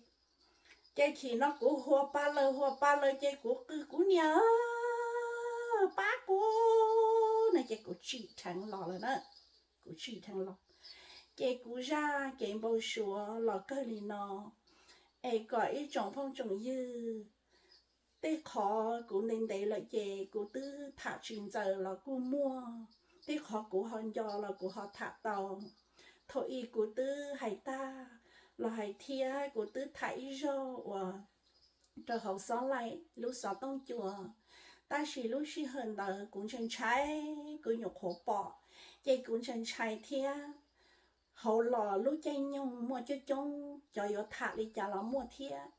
Ces chim no kuv hua pa lawm hua pa lawm ces kuv qw kuv niam, pab kuv no ces kuv tsim dheev los lawm na, kuv tsim dheev los. Ces kuv zaj kev npau suav los kawg li no, es kom ib tsoom phooj tsoom ywg, tej qhov kuv ntev ntev lawm ces kuv twb tham tsis ntxaws los kuj muaj, tej qhov kuv ho nco los kuv ho tham tau. Thaum ub kuv twb hais tag los hais thiab kuv twb tham ib zaug uas rau hauv xob laim lub xov tooj cua, tab sis lub sij hawm ntawd kuv ntshai ntshai, kuv nyuam qhuav pom, ces kuv ntshai ntshai thiab. Hauv los lub caij nyoog muaj coob coob cov yuav tham li cas los muaj thiab,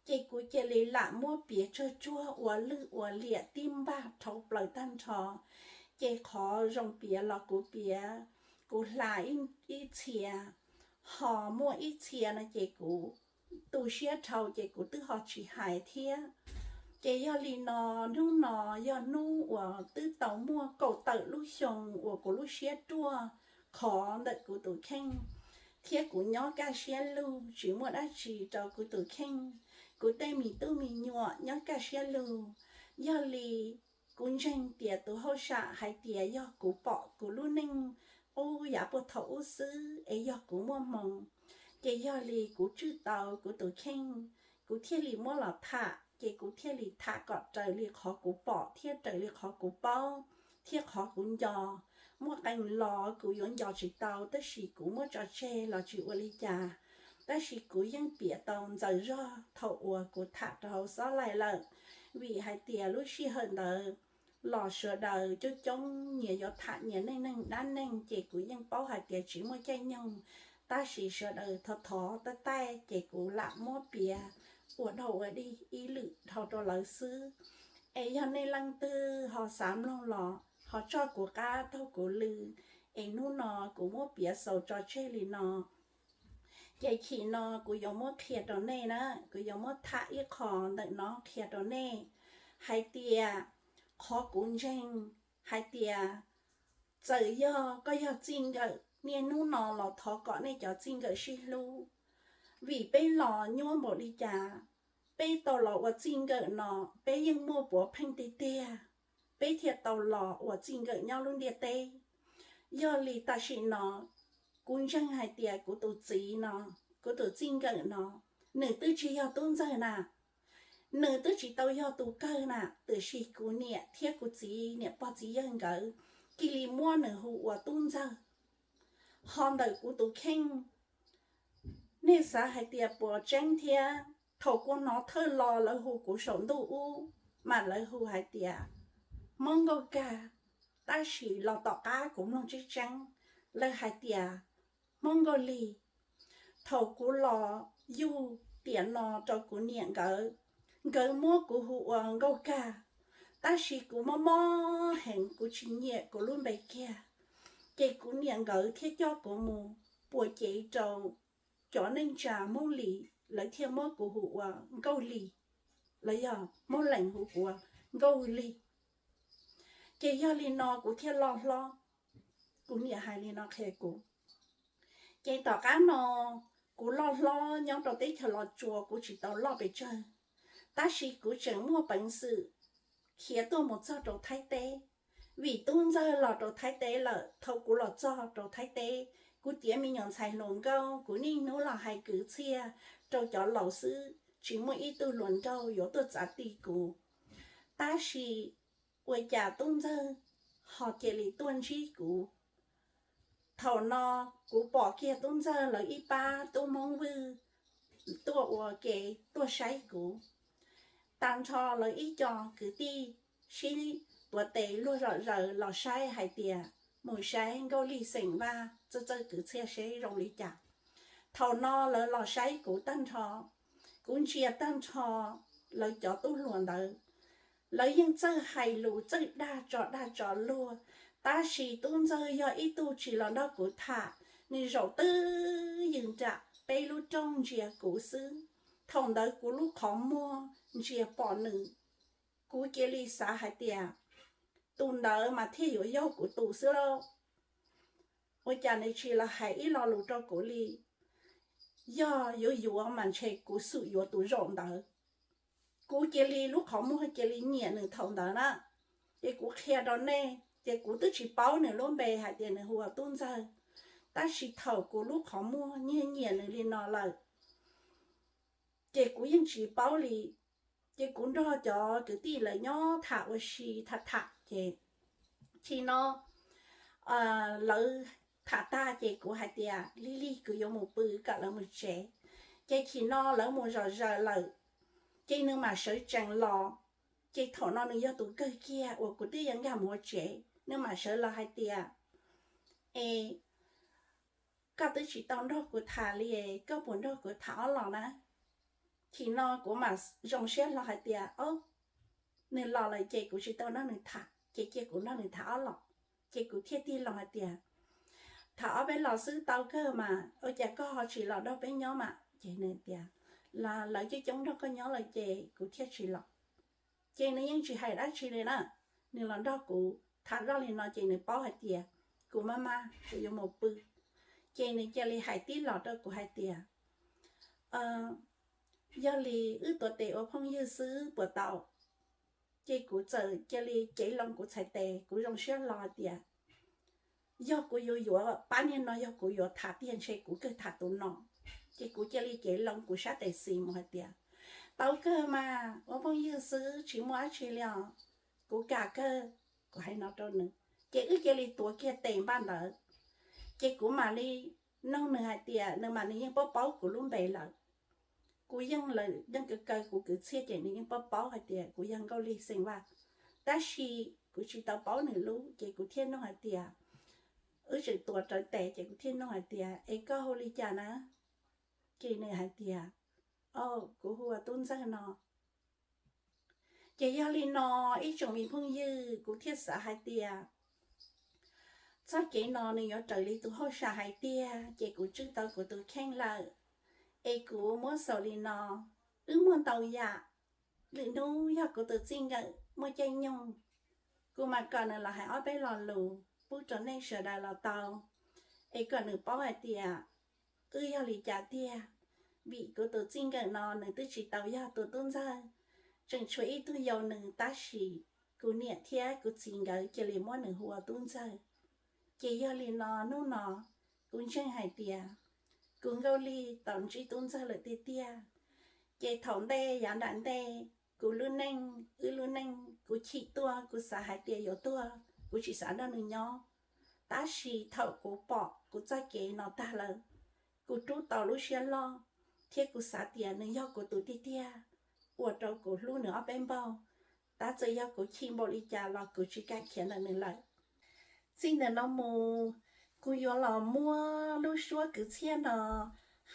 ces kuv cia li lam muab piav tsawg tsuag ua lwj ua liam tib npag dhau plaws tag nrho. Ces qhov zoo piav los kuv piav, kuv hla ib txhia, ho muaj ib txhia no ces kuv tu siab dhau ces kuv twb ho tsis hais thiab. Ces yog li no, hnub no yog hnub uas twb tau muaj kaum tawm lub xyoo uas kuv lub siab ruaj khov ntawm kuv tus kheej, thiab kuv nyob kaj siab lug tsis muaj dab tsi rau kuv tus kheej. Kuv tej me tub me nyuam nyob kaj siab lug. Yog li kuv ntseeg tias tus hauj sam hais tias yog kuv pom kuv lub neej qub yav puag thaum ub xwb es yog kuv muaj hmoo, ces yog li kuv tswj tau kuv tus kheej, kuv thiaj li muab los tham, ces kuv thiaj li tham kom raws li qhov kuv pom thiab raws li qhov kuv paub thiab qhov kuv nco. Muaj qee los kuv yuav nco tsis tau tab sis kuv muab tso tseg los tsis ua li cas, tab sis kuv yeej piav tau ntxaws zog thaum uas kuv tham rau hauv xob laim lawm, vim hais tias lub sij hawm ntawd los sawv daws coob coob nyias yuav tham nyias neej neeg dab neeg ces kuv yeej paub hais tias tsis muaj caij nyoog, tab sis sawv daws thov thov taij taij ces kuv lam muab piav ua dhau ua dig ib lwm dhau rau lawv xwb. Es yog nej leej twg ho xav mloog los ho tso kuv qab taug kuv lw, es hnub no kuv muab piav xaus tso tseg li no. Ces chim no kuv yuav muab qhia rau nej na, kuv yuav muab tham ib qho ntawm no qhia rau nej hais tias qhov kuv ntseeg hais tias txawm yog koj yog txij nkawm niaj hnub no los thov kom nej cov txij nkawm sib hlub, vim peb los nyuaj npaum li cas, peb tau los ua txij nkawm no peb yeej muaj puav pheej tiag tiag, peb thiaj tau los ua txij nkawm nyob lub ntiaj teb. Yog li tam sim no kuv ntseeg hais tias kuv tus txiv no, kuv tus txij nkawm no, Nws twb tsis yog tub ntxawg na, nws twb tsis tau yog tus kawg na, tiam sis kuv niam thiab kuv txiv niam pog txiv yawg nkawd cia li muab nws hu ua tub ntxawg. Ho ntawm kuv tus kheej, nej xav hais tias puas tseeb thiab? Thaum kuv hnov thawj los lawv hu kuv saum ntuj ub, mas lawv hu hais tias Hmoob Nkauj Kag, tab sis los tom qab kuv mloog tseeb tseeb, lawv hais tias Hmoob Nkauj Lig. Thaum kuv los yug tiam no rau kuv niam nkawd, nkawd muab kuv hu ua Nkauj Kag, tab sis kuv mob mob heev, kuv tsis nyiam kuv lub npe kiag. Ces kuv niam nkawd thiaj coj kuv mus puas cev rau cov neej tsa Hmoob Lis, lawv thiaj muab kuv hu ua Nkauj Lis, los yog Hmoob Lees hu kuv ua Nkauj Lig. Ces yog li no kuv thiaj loj hlob. Kuv niam hais li no qhia kuv. Ces tom qab no kuv loj hlob nyob rau teb chaws Los Tsuas, kuv tsis tau loj pes tsawg, tab sis kuv tseem muaj peev xwm khiav tuaj mus txog rau Thaib teb, vim tub ntxawg los rau Thaib teb lawm. Thaum kuv los txog rau Thaib teb, kuv tiav me nyuam ntxhais hluas nkauj, kuv niaj hnub los hais kwv txhiaj rau cov laus xwb, tsis muaj ib tug hluas nraug yuav tuaj txav ti kuv. Tab sis ua cas tub ntxawg ho cia li tuaj ntsib kuv? Thaum no kuv pom kiag tub ntxawg lawv ib pab tub Hmoob Vwj tuaj ua ke, tuaj saib kuv. Tag nrho lawv ib co kwv tij sib tuav tes luag zom zaws los saib hais tias mus saib Nkauj Lig xeem Vaj, txawj txawj kwv txhiaj seb zoo li cas. Thaum no lawv los saib kuv tag nrho, kuv ntsia tag nrho lawv cov tub hluas ntawd, lawv yeej txawj hais lus, txawj dag tso dag tso luag, tab sis tub ntxawg yog ib tug tsis los nrog kuv tham, nws zaum twj ywm nram peb lub rooj ntsia kuv xwb. Thaum ntawd kuv lub qhov muag ntsia pom nws, kuv cia li xav hais tias tus ntawd mas thiaj yuav yog kuv tus xwb lauj. Ua cas nws tsis los hais ib lo lus rau kuv li? Yog yuav yuav mas ntshe kuv xum yuav tus zaum ntawd. Kuv cia li lub qhov muag cia li nyiam nws thaum ntawd na. Ces kuv qhia rau nej, ces kuv twb tsis paub nws lub npe hais tias nws hu ua tub ntxawg, tab sis thaum kuv lub qhov muag nyiag nyiam nws li no lawm, ces kuv yeej tsis paub li. Ces kuv nrog cov kwv tij lawv nyob tham ua si tham tham ces, tsis no lawv tham tag ces kuv hais tias, Lig lig, kuv yuav mus pw kom lawv mus tsev. Ces chim no lawv mus zom zaws lawm, ces nws mam sawv tsees los. Ces thaum no nws yog tus kawg kiag uas kuv twb yuav nkag mus ua tsev, nws mam sawv los hais tias, Es koj twb tsis tau nrog kuv tham li, koj puas nrog kuv tham ob los na? Chim no kuv mam zoo siab hlo hais tias, Ob, nws los lawm ces kuv tsis tau nrog nws tham, ces cia kuv nrog nws tham ob los. Ces kuv thiaj tig los hais tias, Tham ob peb los xwb tau kawg mas, ua cas koj ho tsis los nrog peb nyob mas? Ces nws tias, Lawv coob coob nrog koj nyob lawm ces kuv thiaj tsis los. Ces nws yeej tsis hais dab tsi li na, nws los nrog kuv tham zoj li no ces nws paub hais tias kuv maj maj kuv yuav mus pw. Ces nws cia li hais tib los rau kuv hais tias, Yog li wb tuav tes ua phooj ywg xwb puas tau? Ces kuv txawm cia li cev loo kuv txhais tes, kuv zoo siab hlo hais tias, Yog kuv yuav yuav pab niag no, yog kuv yuav tham tiag ntshe kuv kawg tham tus no. Ces kuv cia li cev loo kuv sab tes xis mus hais tias, Tau kawg mas, ua phooj ywg xwb tsis muaj dab tsi li os, kuv kam kawg. Kuv hais no rau nws, ces wb cia li tuav kiag tes npaj ntawd. Ces kuv mam li nug nws hais tias, nws mas nws yeej paub paub kuv lub npe lawm. Kuv yeej, lawv yeej kaw kaw kuv kwv txhiaj ces nws yeej paub paub hais tias kuv yog Nkauj Lig xeem Vaj, tab sis kuv tsis tau paub nws lub. Ces kuv thiaj nug hais tias, Wb tseem tuav rawv tes, ces kuv thiaj nug hais tias, Es koj hu li cas na? Ces nws hais tias, Au, kuv hu ua Tub Ntxawg no. Ces yog li no, ib tsoom me phooj ywg, kuv thiaj xav hais tias txoj kev no nws yuav raws li tus hauj sam hais tiag, ces kuv tswj tau kuv tus kheej lawm. Es kuv muab xaus li no, wb muaj ntau yam. Lwm hnub yog kuv tus txij nkawm muaj caij nyoog, kuv mam kom nws los hais ob peb lo lus pub rau nej sawv daws los tau. Es kom nws paub hais tias wb yog li cas tiag. Vim kuv tus txij nkawm no nws twb tsis tau yog tus Tub Ntxawg, tseem tshuav ib tug yau nws, tab sis kuv niam thiab kuv txiv nkawd cia li muab nws hu ua Tub Ntxawg. Ces yog li no, hnub no kuv ntseeg hais tias kuv Nkauj Lig tau ntsib Tub Ntxawg lawm tiag tiag. Ces thaum ntej yav nram ntej kuv lub neej, wb lub neej, kuv chim tuaj, kuv xav hais tias yuav tuag, kuv tsis xav nrog nws nyob. Tab sis thaum kuv pom kuv txoj kev no tag lawm, kuv rub tau lub siab loj, thiab kuv xav tias nws yog kuv tus tiag tiag, ua rau kuv hlub nws ob peb npaug. Tab txawm yog kuv chim npaum li cas los kuv tsis kam khiav ntawm nws lawm. Txij ntawm no mus, kuv yuav los muab lub suab kwv txhiaj no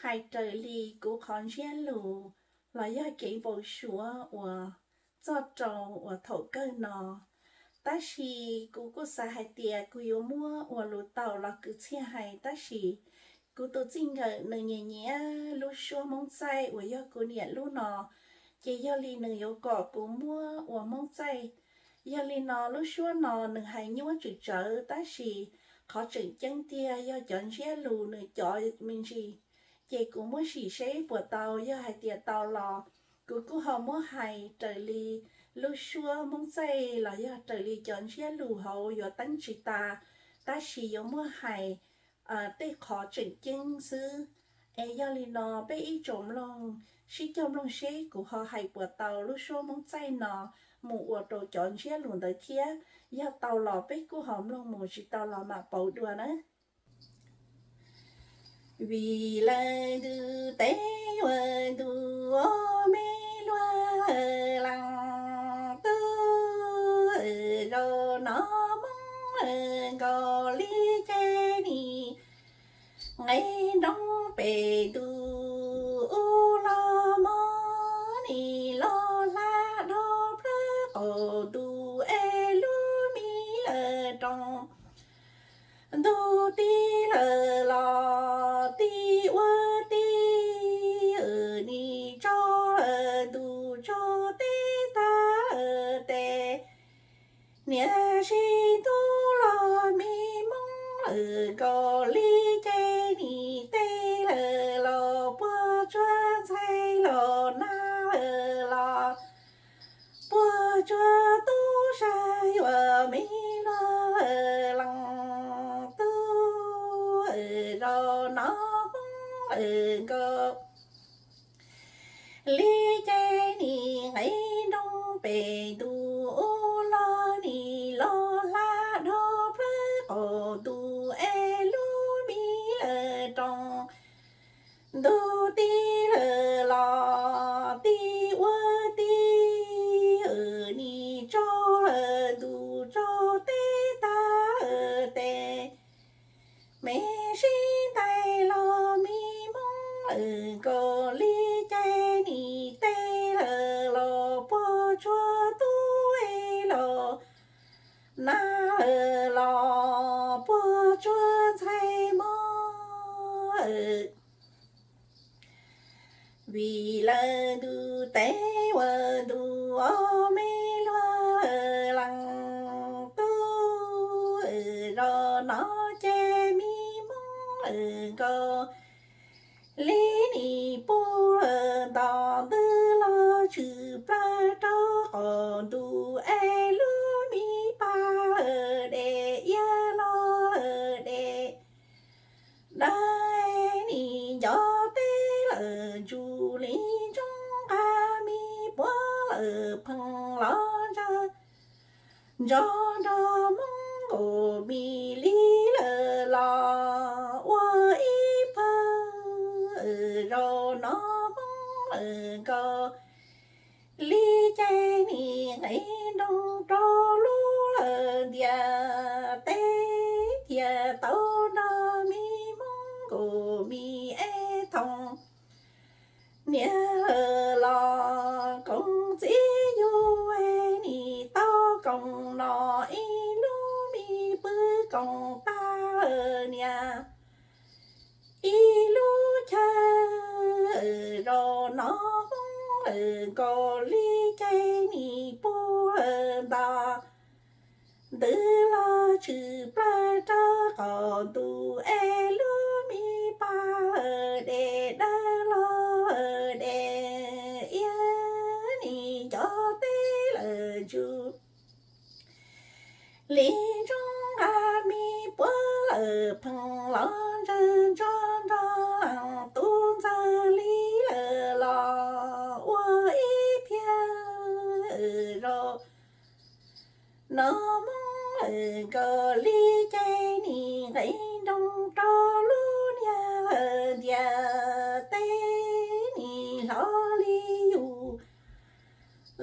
hais raws li kuv qhov ntsiab lus los yog kev npau suav uas txog rau uas thaum kawg no. Tab sis kuv kuj xav hais tias kuv yuav muab ua lus tau los kwv txhiaj hais, tab sis kuv tus txij nkawm nws nyiam nyiam lub suab Hmoob Txaij uas yog kuv niam lub no, ces yog li nws yuav kom kuv muab ua Hmoob Txaij. Yog li no lub suab no nws hais nyuaj tswm tsawv, tab sis qhov tseem ceeb tiag yog cov ntsiab lus nws cov me ntsis, ces kuv muab sim seb puas tau, yog hais tias tau los kuv kuj ho muab hais raws li lub suab Hmoob Txaij los yog raws li cov ntsiab lus hauv yuav teeb tsis tas, tab sis yuav muab hais tej qhov tseem ceeb xwb. Es yog li no peb ib tsoom mloog sib cog mloog seb kuv ho hais puas tau lub suab Hmoob Txaij no mus ua rau cov ntsiab lus ntawd thiab. Yog tau los peb kuj ho mloog mus, tsis tau los mam pauv dua na. Vim lawv ntuj teb yuav ntuj, me luag lees tub, zaum no Hmoob nkaus li ces nim nqe nroo pem ntuj ub los mog, nim los hla dhau plawv qaum ntuj es lub me lawm roos. Ntuj tij lawm los tij ua tij, nim tsaug lawm ntuj tsaug teb tag lawm tes, niam sib ntuj los me Hmoob lawm nkaus li ces nim teb lawm los puag tsuag ntxhais los nag lawm los puag tsuag tub sab yuav me luag lees tub, zaum no Hmoob lawm nkaus li ces nim nqe nroo pem ntuj ub los, nim los hla dhau plawv qaum ntuj es lub me lawm roos. Ntuj tij lawm los tij ua tij, nim tsaug lawm ntuj tsaug teb tag lawm tes, me sib ntais los me Hmoob lawm nkaus li ces nim teb lawm los puag tsuag tub es los nag lawm los puag tsuag ntxhais mog. Vim lawv ntuj teb yuav ntuj, me luag lees tub, zaum no ces me Hmoob lawm nkaus li nim puag lawm nto, ntws los tshwm plaws rau qaum ntuj es lub me pas lawm deb, iab los lawm deb, dawb nim nco teb lawm ntsuj li ntsoog nqa, me puab lawm pheej los ntsawg ntsoov nrog Hmoob nkaus, me li lawm los ua ib pawg, zaum no Hmoob lawm nkaus li ces nim nqe nroo rau lub lawm ntiaj teb, thiaj tau nrog me Hmoob nkaus, me eb thooj niam lawm los koom txiv yug, nim tau koom no ib lub me pw, koom tag lawm niam ib lub chaw, zaum no Hmoob lawm nkaus li ces nim puag lawm nto, ntws los tshwm plaws rau qaum ntuj es lub me pas lawm deb, dawb los lawm deb, iab nim nco teb lawm ntsuj li ntsoog nqa, me puab lawm pheej los ntsawg ntsoov nrog leej tub ntxawg li lawm los Zaum no Hmoob lawm nkaus li ces nim nqis nroos rau lub niag lawm ntiaj teb nim hlob li yus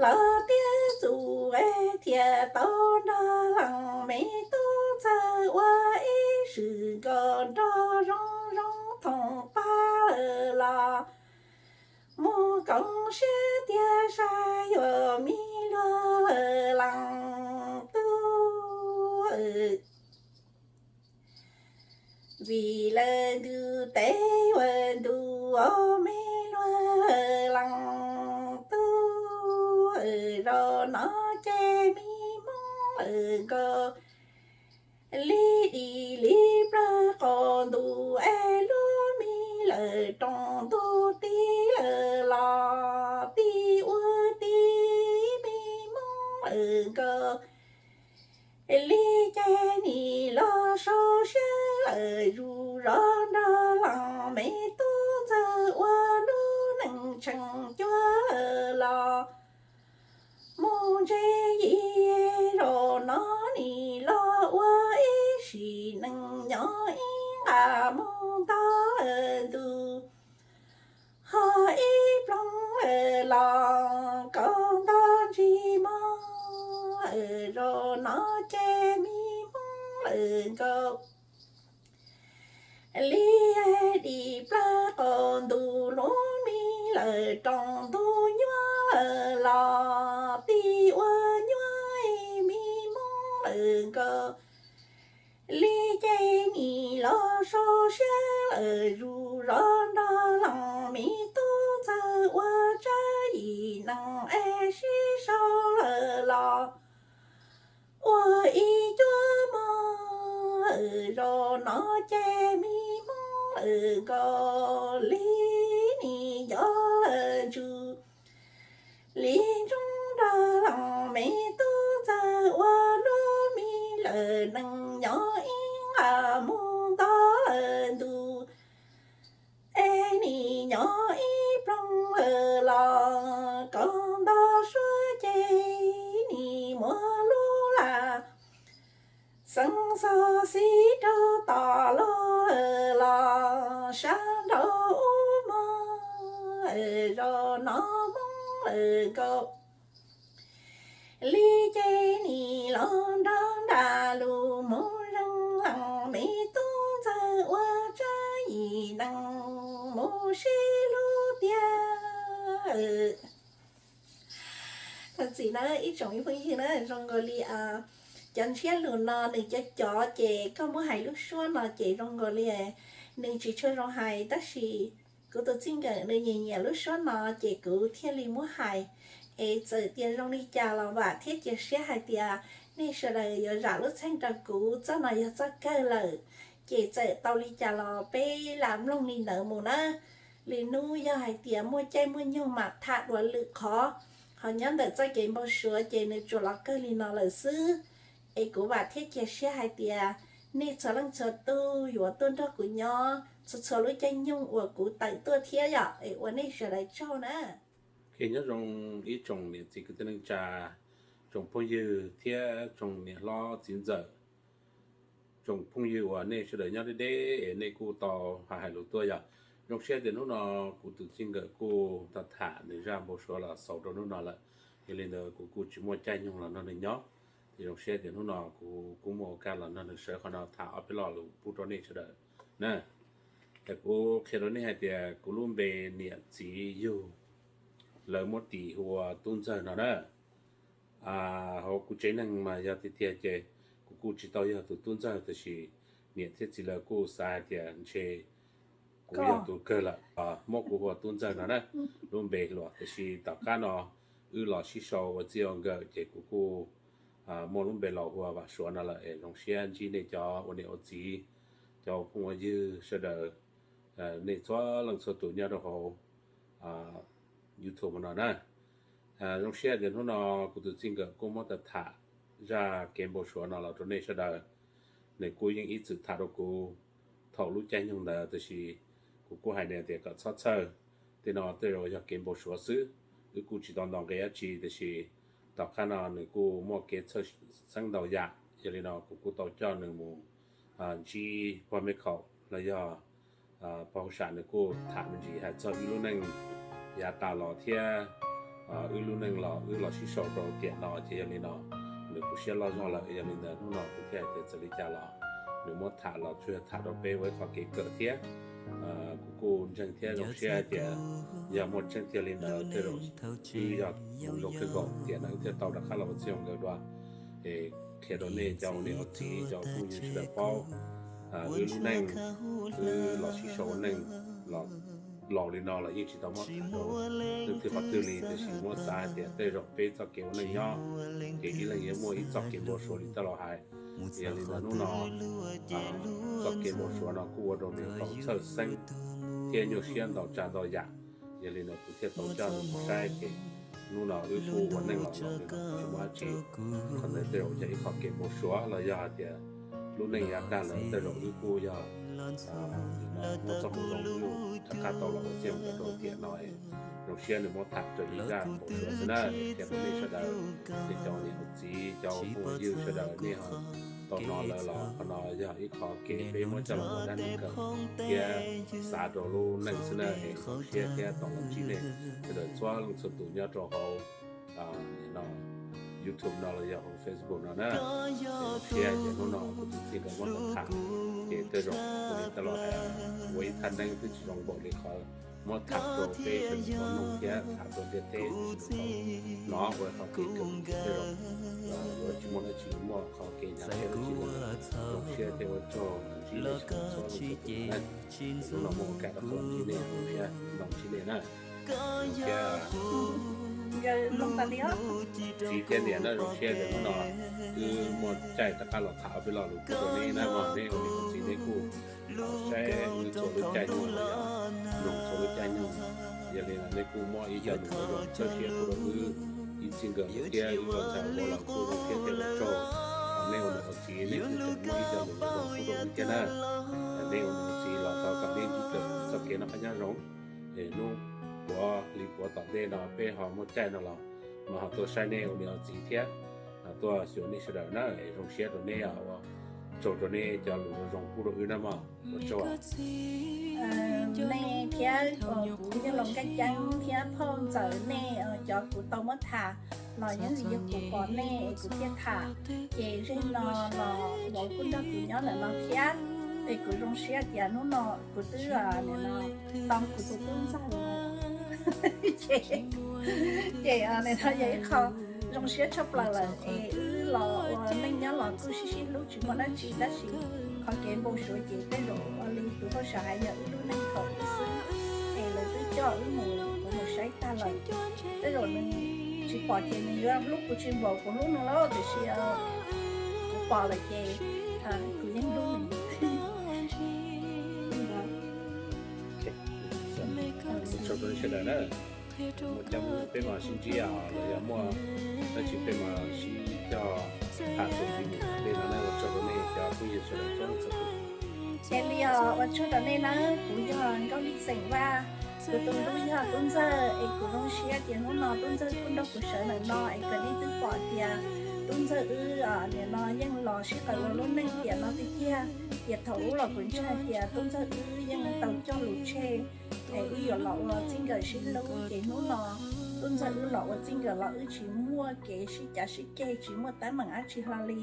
los tiab txus thiaj tau nrog leej me tub ntxawg ua ib sim nkaus nrog zoo zoo thoom pab lawm los mus koom siab tiag saib yuav me luag leej tub. Vim lawv ntu tes yuav ntu os me luag leej tub. Zaum no ces me Hmoob lawm nkaus li dim li plawg qaum ntuj es lub me lawm rooj ntuj tib lawm los tib ua tib me Hmoob lawm nkaus li ces nim los sau siab lawm zus zov nrog leej me tub ntxawg ua lub neej tshee cuag lawm los mus ntse yim. Zaum no nim los ua ib sim neej nyob ib nqa mus nto lawm ntus ho ib ploog lawm los kaum nto ntsig mog. Zaum no ces me Hmoob lawm nkaus li dim plawg qaum ntuj lub me lawm rooj ntuj nyuaj lawm los tib ua nyuaj me Hmoob lawm nkaus li ces nim los sau siab lawm zus zov nrog leej me tub ntxawg ua tsab yim neej es sib sau lawm los ua ib cuab mog. Zaum no ces me Hmoob lawm nkaus li nim nco lawm ntsws li ntsoov nrog leej me tub ntxawg ua lub me lawm neej nyob ib nqa mus nto lawm ntus es nim nyob ib ploog lawm los kaum nto suab ces nim muab lub laj xeev xog xib raug tom lawm los sab nraud ub mog. Zaum no Hmoob lawm nkaus li ces nim los nrog nram lus mus zeeg leej me tub ntxawg ua tsab yim neej mus sib hlub tiag. Thov txim na ib tsoom me phooj ywg na, zoo nkaus li cov ntshiab lus no nws cov cov ces koj muab hais lub suab no ces zoo nkaus li nws tsis tshua zoo hais tab sis kuv tus txij nkawm nws nyiam nyiam lub suab no ces kuv thiaj li muab hais. Es txawm tias zoo li cas los vam thiab cia siab hais tias nej sawv daws yuav zam lub txheej rau kuv, txoj no yog txoj kawg lawm. Ces txawm tau li cas los peb lam mloog li ntawd mus na. Lwm hnub yog hais tias muaj caij muaj nyoog mam tham dua lwm qhov. Ho nyob ntawm txoj kev npau suav ces nws tsuas los kawg li no lawm xwb. Es kuv vam thiab cia siab hais tias nej txhua leej txhua tus yuav tuaj nrog kuv nyob txhua txhua lub caij nyoog uas kuv tawm tuaj thiab yom, es ua nej sawv daws tsaug na. Nyob zoo ib tsoom niam txiv kwv tij neej tsa, tsoom phooj ywg thiab tsoom niam hlob txiv ntxawm, tsoom phooj ywg uas nej sawv daws nyob deb deb es nej kuj tau hais hais lus tuaj yom. Zoo siab tias hnub no kuv tus txij nkawm kuj tau tham nws zaj npau suav los xaus rau hnub no lawm. Yog li ntawd kuv kuj tsis muaj caij nyoog los nrog nws nyob, ces zoo siab tias hnub no kuv kuj muaj kas los nrog nws sawv qhov no tham ob peb lo lus pub rau nej sawv daws na. Es kuv qhia rau nej hais tias kuv lub npe niam txiv yug, lawv muab tis hu ua Tub Ntxawg no na. Hauv kuv tsev neeg mas yog tiag tiag ces kuv kuj tsis tau yog tus tub ntxawg, tab sis niam thiab txiv lawv kuj xav hais tias ntshe kuv yog tus kawg lawm, muab kuv hu ua Tub Ntxawg no na, lub npe hluas. Tiam sis tom qab no wb los sib sau ua txij ua nkawm ces kuv kuj muaj lub npe laus hu ua Vam Suav no lawm. Es zoo siab ntsib nej cov ua niam ua txiv, cov ua phooj ua ywg sawv daws, nej txhua leej txhua tus nyob rau hauv YouTube no na. Zoo siab tias hnub no kuv tus txij nkawm kuj muab tau tham zaj kev npau suav no los rau nej sawv daws. Nws kuj yeej ib txwm tham rau kuv thaum lub caij nyoog ntawd, tab sis kuv kuj hais nws tias kom txhob txhawj, tej no tej zaum yog kev npau suav xwb. Wb kuj tsis tau nto nqi dab tsi, tiam sis tom qab no nws kuj muaj kev txhawj xeeb ntau yam, yog li no kuv kuj tau coj nws mus ntsib pog mej khaum los yog pog hauj sam, nws kuj tham me ntsis hais txog wb lub neej yav tas los thiab wb lub neej los wb los sib sau rau tiam no ces yog li no nws kuj siab loj zog lawm. Yog li ntawd hnub no kuv thiaj hais tias txawm li cas los nws muab tham los tsuas yog tham rau peb ua ib qho kev kawm thiab. Kuv kuj ntseeg thiab zoo siab hais tias yog muaj tseeb tiag li ntawd tej zaum wb yog zoo kawg nkaus tiam no wb thiaj tau rov qab los ua txij ua nkawm dua es qhia rau nej cov ua niam ua txiv cov phooj ywg sawv daws paub wb lub neej, wb los sib sau ua neej los laus li no los yeej tsis tau muab tham rau leej twg qhov twg li, tiam sis muab xav hais tias tej zaum peb txoj kev ua neej nyob ces ib leeg yuav muaj ib txoj kev npau suav li tej laus hais. Yog li ntawd hnub no txoj kev npau suav no kuj ua rau nws tau txhawj xeeb thiab nyuaj siab ntau tsav ntau yam. Yog li ntawd kuv thiaj tau coj nws mus saib ces hnub no wb kuj ua neej los laus li no tsis muaj dab tsi. Qhov ntawd tej zaum yog ib qho kev npau suav los yog hais tias lub neej yav tag lawm tej zaum wb kuj yog muab txoj moo zoo wb rov qab tau los ua txij ua nkawm rau tiam no. Zoo siab nws muab tham raws li zaj npau suav xwb na, qhia rau nej sawv daws, nej cov niam cov txiv cov phooj ywg sawv daws nej ho tau hnov lawm los qhov no yog ib qho kev peb muab coj los ua dab neeg kawm thiab xav rau lub neej xwb na. Es zoo siab thiab tos los ntsib nej sawv daws txhua leej txhua tus nyob rau hauv YouTube no los yog hauv Facebook no na. Zoo siab ces hnub no kuv tus txij nkawm muab tau tham ces tej zaum kuv li taj los hais ua ib thaj neeb twb tsis zoo npaum li qhov muab tham rau peb sawv daws tau mloog thiab tham rau ntiaj teb sawv daws tau hnov ua qhov kev kawm tej zaum ua tsis muaj dab tsi muaj qhov kev hnyav siab dab tsi li. Zoo siab thiab ua tsaug ntsib nej sawv daws txhua leej txhua tus na. Hnub no muaj ua kam rau qhov ntsib nej, zoo siab ntsib nej na. Zoo siab. Txiv thiab niam na, zoo siab tias hnub no wb muaj caij rov qab los tham ob peb lo lus rau nej na mog. Nej ua niam ua txiv nej kuj saib wb txhua lub caij nyoog los yog mloog txhua lub caij nyoog, yog li no nej kuj muaj ib co lus zoo txawj siab pub rau wb ib txij nkawm thiab wb ua ntxhais ua vauv los kuj zoo siab thiab ua tsaug. Nej ua niam ua txiv nej kuj tseem muaj ib co lus zoo pub rau wb thiab na. Nej ua niam ua txiv los thov kom nej ntsib txoj kev noj qab nyob zoo. Es hnub puav hli puav tom ntej no peb ho muaj caij no los mas ho tuaj saib nej ua niam ua txiv thiab tuaj xyuas nej sawv daws na. Zoo siab rau nej, ua tsaug rau nej cov lus zoo pub rau wb na mog. Ua tsaug. Nej thiab kuv yog Loos Nkaj Ceeb thiab phauj ntxawm nej cov kuv tau muab tham los yeej yog kuv pom nej kuv thiaj tham. Ces zeej no los vauv kuj nrog kuv nyob ntawm no thiab. Es kuv zoo siab tias hnub no kuv twb nim no tau kuv tus tub ntxawg los ces nim no yog ib qho zoo siab tshaj plaws lawm es wb los ua neej nyob los kuj sib sib hlub tsis muaj dab tsi tab sis qhov kev npau suav ces tej zaum ua li tus phauj sam hais yog wb lub neej thaum ub xwb es lawv twb coj wb mus, kuv mus saib tag lawm. Tej zaum nws tsis pom ces nws yuav hlub kuv tsis npaum kuv hlub nws lauj, tiam sis kuv pom lawm ces kuv yeej hlub nws. Ua tsaug rau nej sawv daws na. Muaj caij muaj nyoog peb mam sib ntsib os, los yog muaj dab tsi peb mam sib coj tham xws li mus tej no na. Ua tsaug rau nej cov phooj ywg sawv daws txhua leej txhua tus. Ces li os, ua tsaug rau nej na, kuv yog Nkauj Lis xeem Vaj, kuv tus hlub yog Tub Ntxawg, es kuv zoo siab tias hnub no Tub Ntxawg kuj nrog kuv sawv ntawm no es kom nej twb pom tias Tub Ntxawg wb nim no yeej los sib qawm ua lub neej tiam no tiag tiag. Tiam thaum ub los kuv ntseeg hais tias Tub Ntxawg wb yeej tau cog lus tseg es wb yuav los ua txij nkawm sib hlub, ces hnub no Tub Ntxawg wb los ua txij nkawm los wb tsis muaj kev sib cav sib ceg, tsis muaj teeb meem dab tsi hlo li.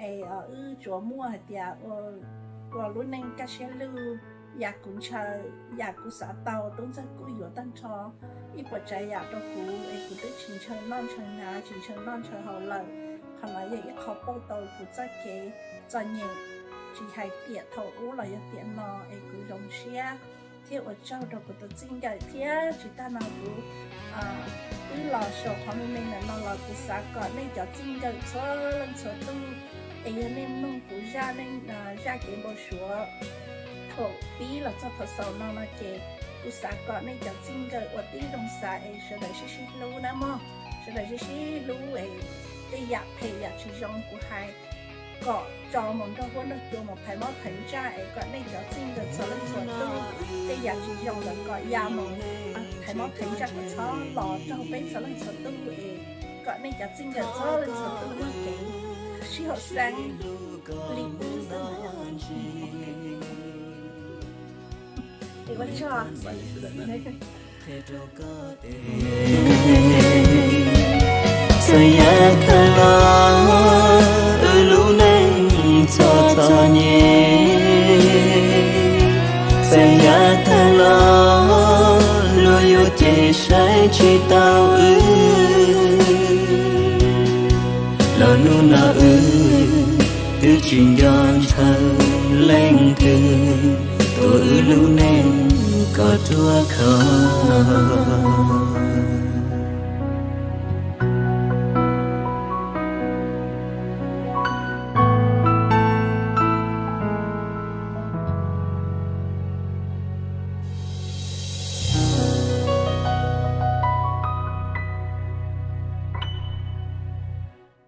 Es wb tsuas muaj hais tias ua lub neej kaj siab lug, yam kuv ntshaw, yam kuv xav tau Tub Ntxawg kuj yuav tag nrho ib puas tsav yam rau kuv es kuv twb tsis ntshaw noj ntshaw hnav, tsis ntshaw noj ntshaw haus lawm. Qhov no yog ib qho pauj tau kuv txoj kev txom nyem, tsis hais tiam thaum ub los yog tiam no es kuv zoo siab thiab ua tsaug rau kuv tus txij nkawm thiab tsis tag no kuv wb los saum qhov me me ntawm no los kuv xav kom nej cov txij nkawm txhua leej txhua tus es yog nej mloog kuv zaj, nej zaj kev npau suav thaum pib los txog thaum xaus no no ces kuv xav kom nej cov txij nkawm ua tib zoo xav es sawv daws sib sib hlub na mog, sawv daws sib sib hlub es tej yam phem yam tsis zoo kuv hais kom tso mus nrog huab nrog cua mus phais mob phais ntsaj es kom nej cov txij nkawm txhua leej txhua tus tej yam tsis zoo lawm kom ya mus phais mob phais ntsaj kom txhob los raug peb txhua leej txhua tus es Pom nej cov txij nkawm txhob leej txhua tus muaj kev sib haum xeeb li wb xwb. Txawm yog tag los wb lub neej txom txom nyem, txawm yog tag los luag yuav cem saib tsis taus wb, los hnub no wb twb tsis nco ntshaw leej twg tuav wb lub neej kom ruaj khov.